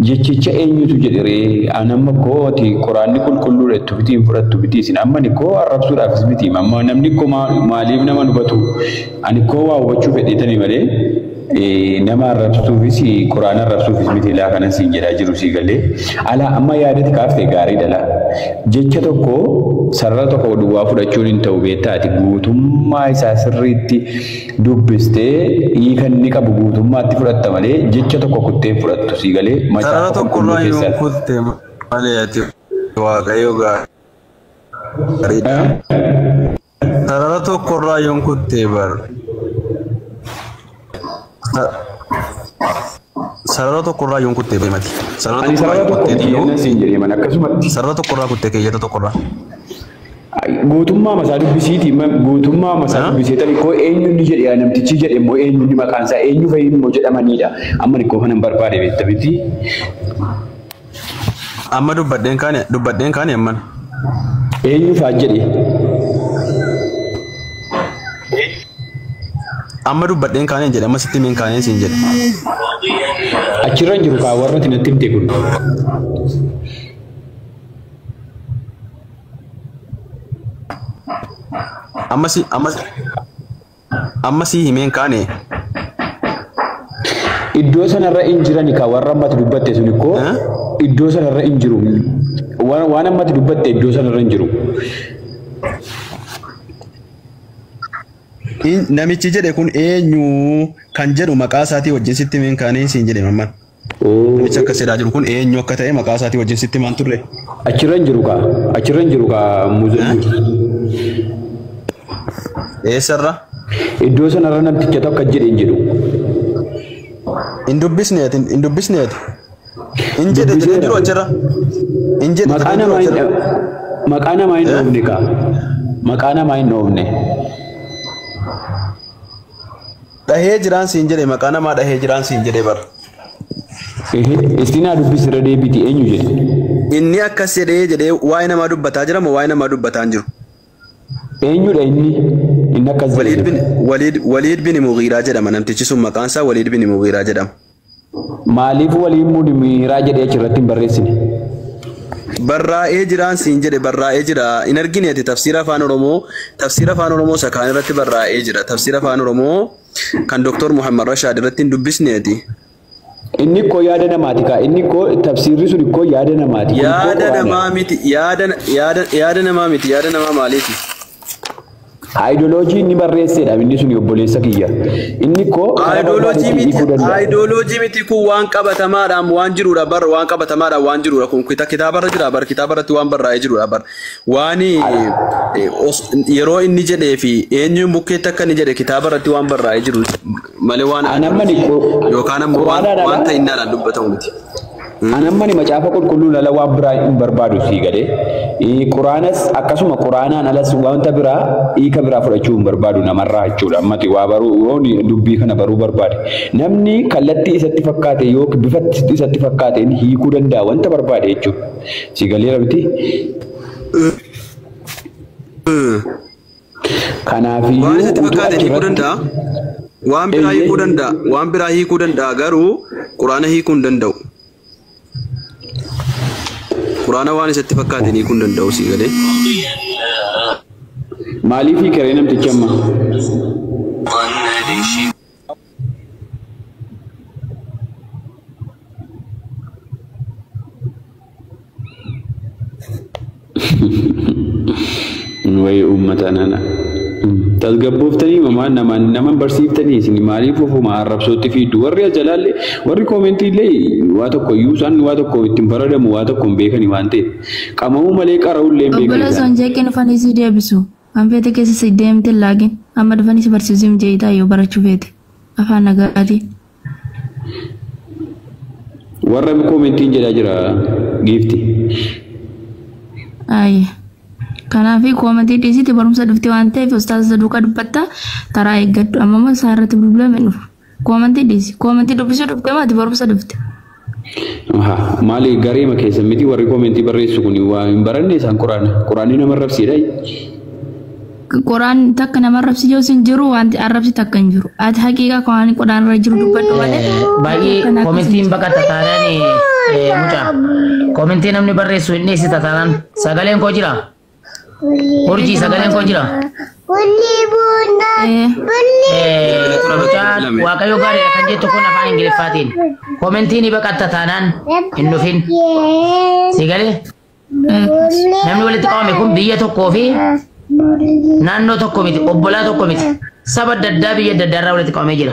jechicha eenyutu jedhe ree an amma koo ati quraanni qulqulluudha jettu miti hin fudhattu miti isin amma ni koo arrabsuudhaafis miti amma namni koo maaliif nama hubatu ani koo waa hubachuu fedheetani malee nama arrabsuufis quraana arrabsuufis miti laa kanan siin jedhaa jiru sii galee alaa amma yaadati kaaftee gaariidha laa jecha tokko sarara tokko duwwaa fudhachuun hin ta'u beektaati guutummaa isaa sirriitti dubbistee hiika inni qabu guutummaatti fudhatta malee jecha tokko kuttee hin fudhattu sii galee Sarara macaafa tokkorraa qulqulluu yoo keessaa. kutte malee ati waaqayyo gaariidha. Sarara tokkorraa yoo kutte bar. Sarara tokkorraa yoo kutte beemati. Sarara Ani tokkorraa sarara yoo tokko kutte miti iyyuu yennan siin jedhee mana akkasumatti. Sarara tokkorraa kutte keeyyata tokkorraa. Guutummaa masaa dubbisiiti guutummaa masaa dubbisee koo eenyu inni jedhe namtichi jedhe immoo eenyu inni maqaan isaa eenyu fa'i immoo jedhamanidha. Amma koo kanan barbaade beekta miti. Amma dubbadheen kaane amman. Eenyu fa'aa jedhe. Amma dubbadheen kaaneen jedhe amma sitti himeen kaaneen siin jedhe. Achirra hin jiru kaa warra ati natti himte kun. Amma si himeen kaane. Iddoo sanarra hin jirani kaa warra ammatti dubbatte sun koo iddoo sanarra hin jiru. Waan ammatti dubbatte iddoo sanarra hin jiru. Namichi jedhe kun eenyu kan jedhu maqaa isaatii wajjin sitti himeen kaaneen siin jedhe mamman. Namichi akkas jedhaa jiru kun eenyu akka ta'e maqaa isaatii wajjin sitti himaan turre. Achirra hin jiru kaa achirra hin jiru kaa muuzii. Eessarra? Iddoo sanarra namticha tokko jedhe hin jedhu. Hin dubbisne ati hin dubbisne ati. Hin jedhe jedhee jiru achirra. Hin jedhe Maqaa jedhee jiru namaa hin achirra. maqaa namaa hin dhoofne kaa. Maqaa namaa hin dhoofne. Dhahee jiraan siin jedhe maqaa namaa dhahee jiraan siin jedhe bara. Istinaa dubbisi irra deebiti eenyu jedhe. Inni akkas jedhee jedhee waa'ee namaa dubbataa jira moo waa'ee namaa dubbataa hin jiru? Eenyudha inni? Inni akkas jedhe. Waliid bin Mughiiraa jedhama namtichi sun maqaan isaa Waliid bin Mughiiraa jedhama. Maaliif waliin Mughiiraa jedhee achirratti hin barreessine? Barraa'ee jiraan siin jedhe barraa'ee jira. Hin argine ati tafsiira afaan Oromoo tafsiira afaan Oromoo isa kaan irratti barraa'ee jira. Tafsiira afaan Oromoo kan Dr. Muhammad Rashaad irratti hin dubbisne ati. Inni koo yaada namaati kaa inni koo tafsiirri sun koo yaada namaati. Kun koo Yaada quraana. namaa miti yaada yaada yaada namaa miti yaada namaa maaliiti? Aayidoloojii inni barreessedha inni sun obboleessa kiyya. Inni koo karaa Aayidoloojii barbaadetti miti hiikuu danda'a. aayidoloojii miti kun waan qabatamaadhaan waan jirudha bar waan qabatamaadhaan waan jirudha kun kitaabarra jira bar kitaabarratti waan barraa'ee jirudha bar waan yeroo inni jedhee fi eenyuun bukkeetti akka inni jedhe kitaabarratti waan barraa'ee jiru malee waan An amma ni yookaan ammoo waan quraanaadhaan waan ta'innaadhaan dubbatamu miti. An amma ni macaafa qulqulluun ala waan biraa hin barbaadu sii galee. Quraanas akkasuma quraanaan alas wanta biraa hiika biraa fudhachuu hin barbaadu namarraa jechuudha. Ammati waa baruu yoo dubbii kana baruu barbaade. Namni kallattii isatti fakkaate yookiin bifa isatti fakkaateen hiikuu danda'a wanta barbaade jechuudha. Sii galeera miti? Kanaafiyyuu Waan isatti utuu fakkaate hiikuu achirratti danda'a. Waan biraa hiikuu danda'a. Waan biraa hiikuu danda'a garuu quraana hiikuu hin danda'u. Quraana waan isatti fakkaate hiikuu hin danda'u sii galee. Maaliif hiikaree namtichi amma? Wayi uummata nana. Tasgabbooftanii mamaa namaan nama barsiiftanii isin maaliif ofuma arrabsootti fiiddu warri ajalaallee warri koomentii illee waa tokko iyyuu isaan waa tokko ittiin faradamu waa tokko hin beekani waan ta'eef qama'uu malee qara'uu illee hin beekan Obboleessa isaan. jeeqeen dhufanii si deebisu. Waan feete keessa si deemte laagin. Amma dhufanii si barsiisuu mijeeyitaa yoo barachuu feete. Afaan nagaatii. Warra koomentiin jedhaa jira giifti. Ayye. Kanaafii koomentii dhiisitti barumsa dhufte waan ta'eef ustaaza duukaa dubbatta taraa eeggadhu. Amma immoo isaan irratti bilbilame dhufu. Koomantii dhiisi. Koomantii dubbisuu dhufte moo ati barumsa dhufte? Maali gareema keessa miti warri koomentii barreessu kun waa hin baranne isaan quraana. Quraanni nama arrabsiidha. Qoraan takka nama arrabsi yoo sin jiru wanti arrabsi takka hin jiru. Ati haqiiqa waan qoraan irra jiru dubbadhu malee. Baay'ee koomentiin baqata taanaan mucaa. Koomentii namni barreessu hin dhiyeessita taanaan sagaleen koo jira. Urjii sagaleen koo jira. Mucaan Waaqayyo gaariidha kan jettu kun afaan Ingiliffaatiin. Koomentii ni baqatta taanaan hin dhufin. Si galee? Namni walitti qabame kun biyya tokkoo fi naannoo tokko miti, obbolaa tokko miti. Saba adda addaa biyya adda addaa irraa walitti qabamee jira.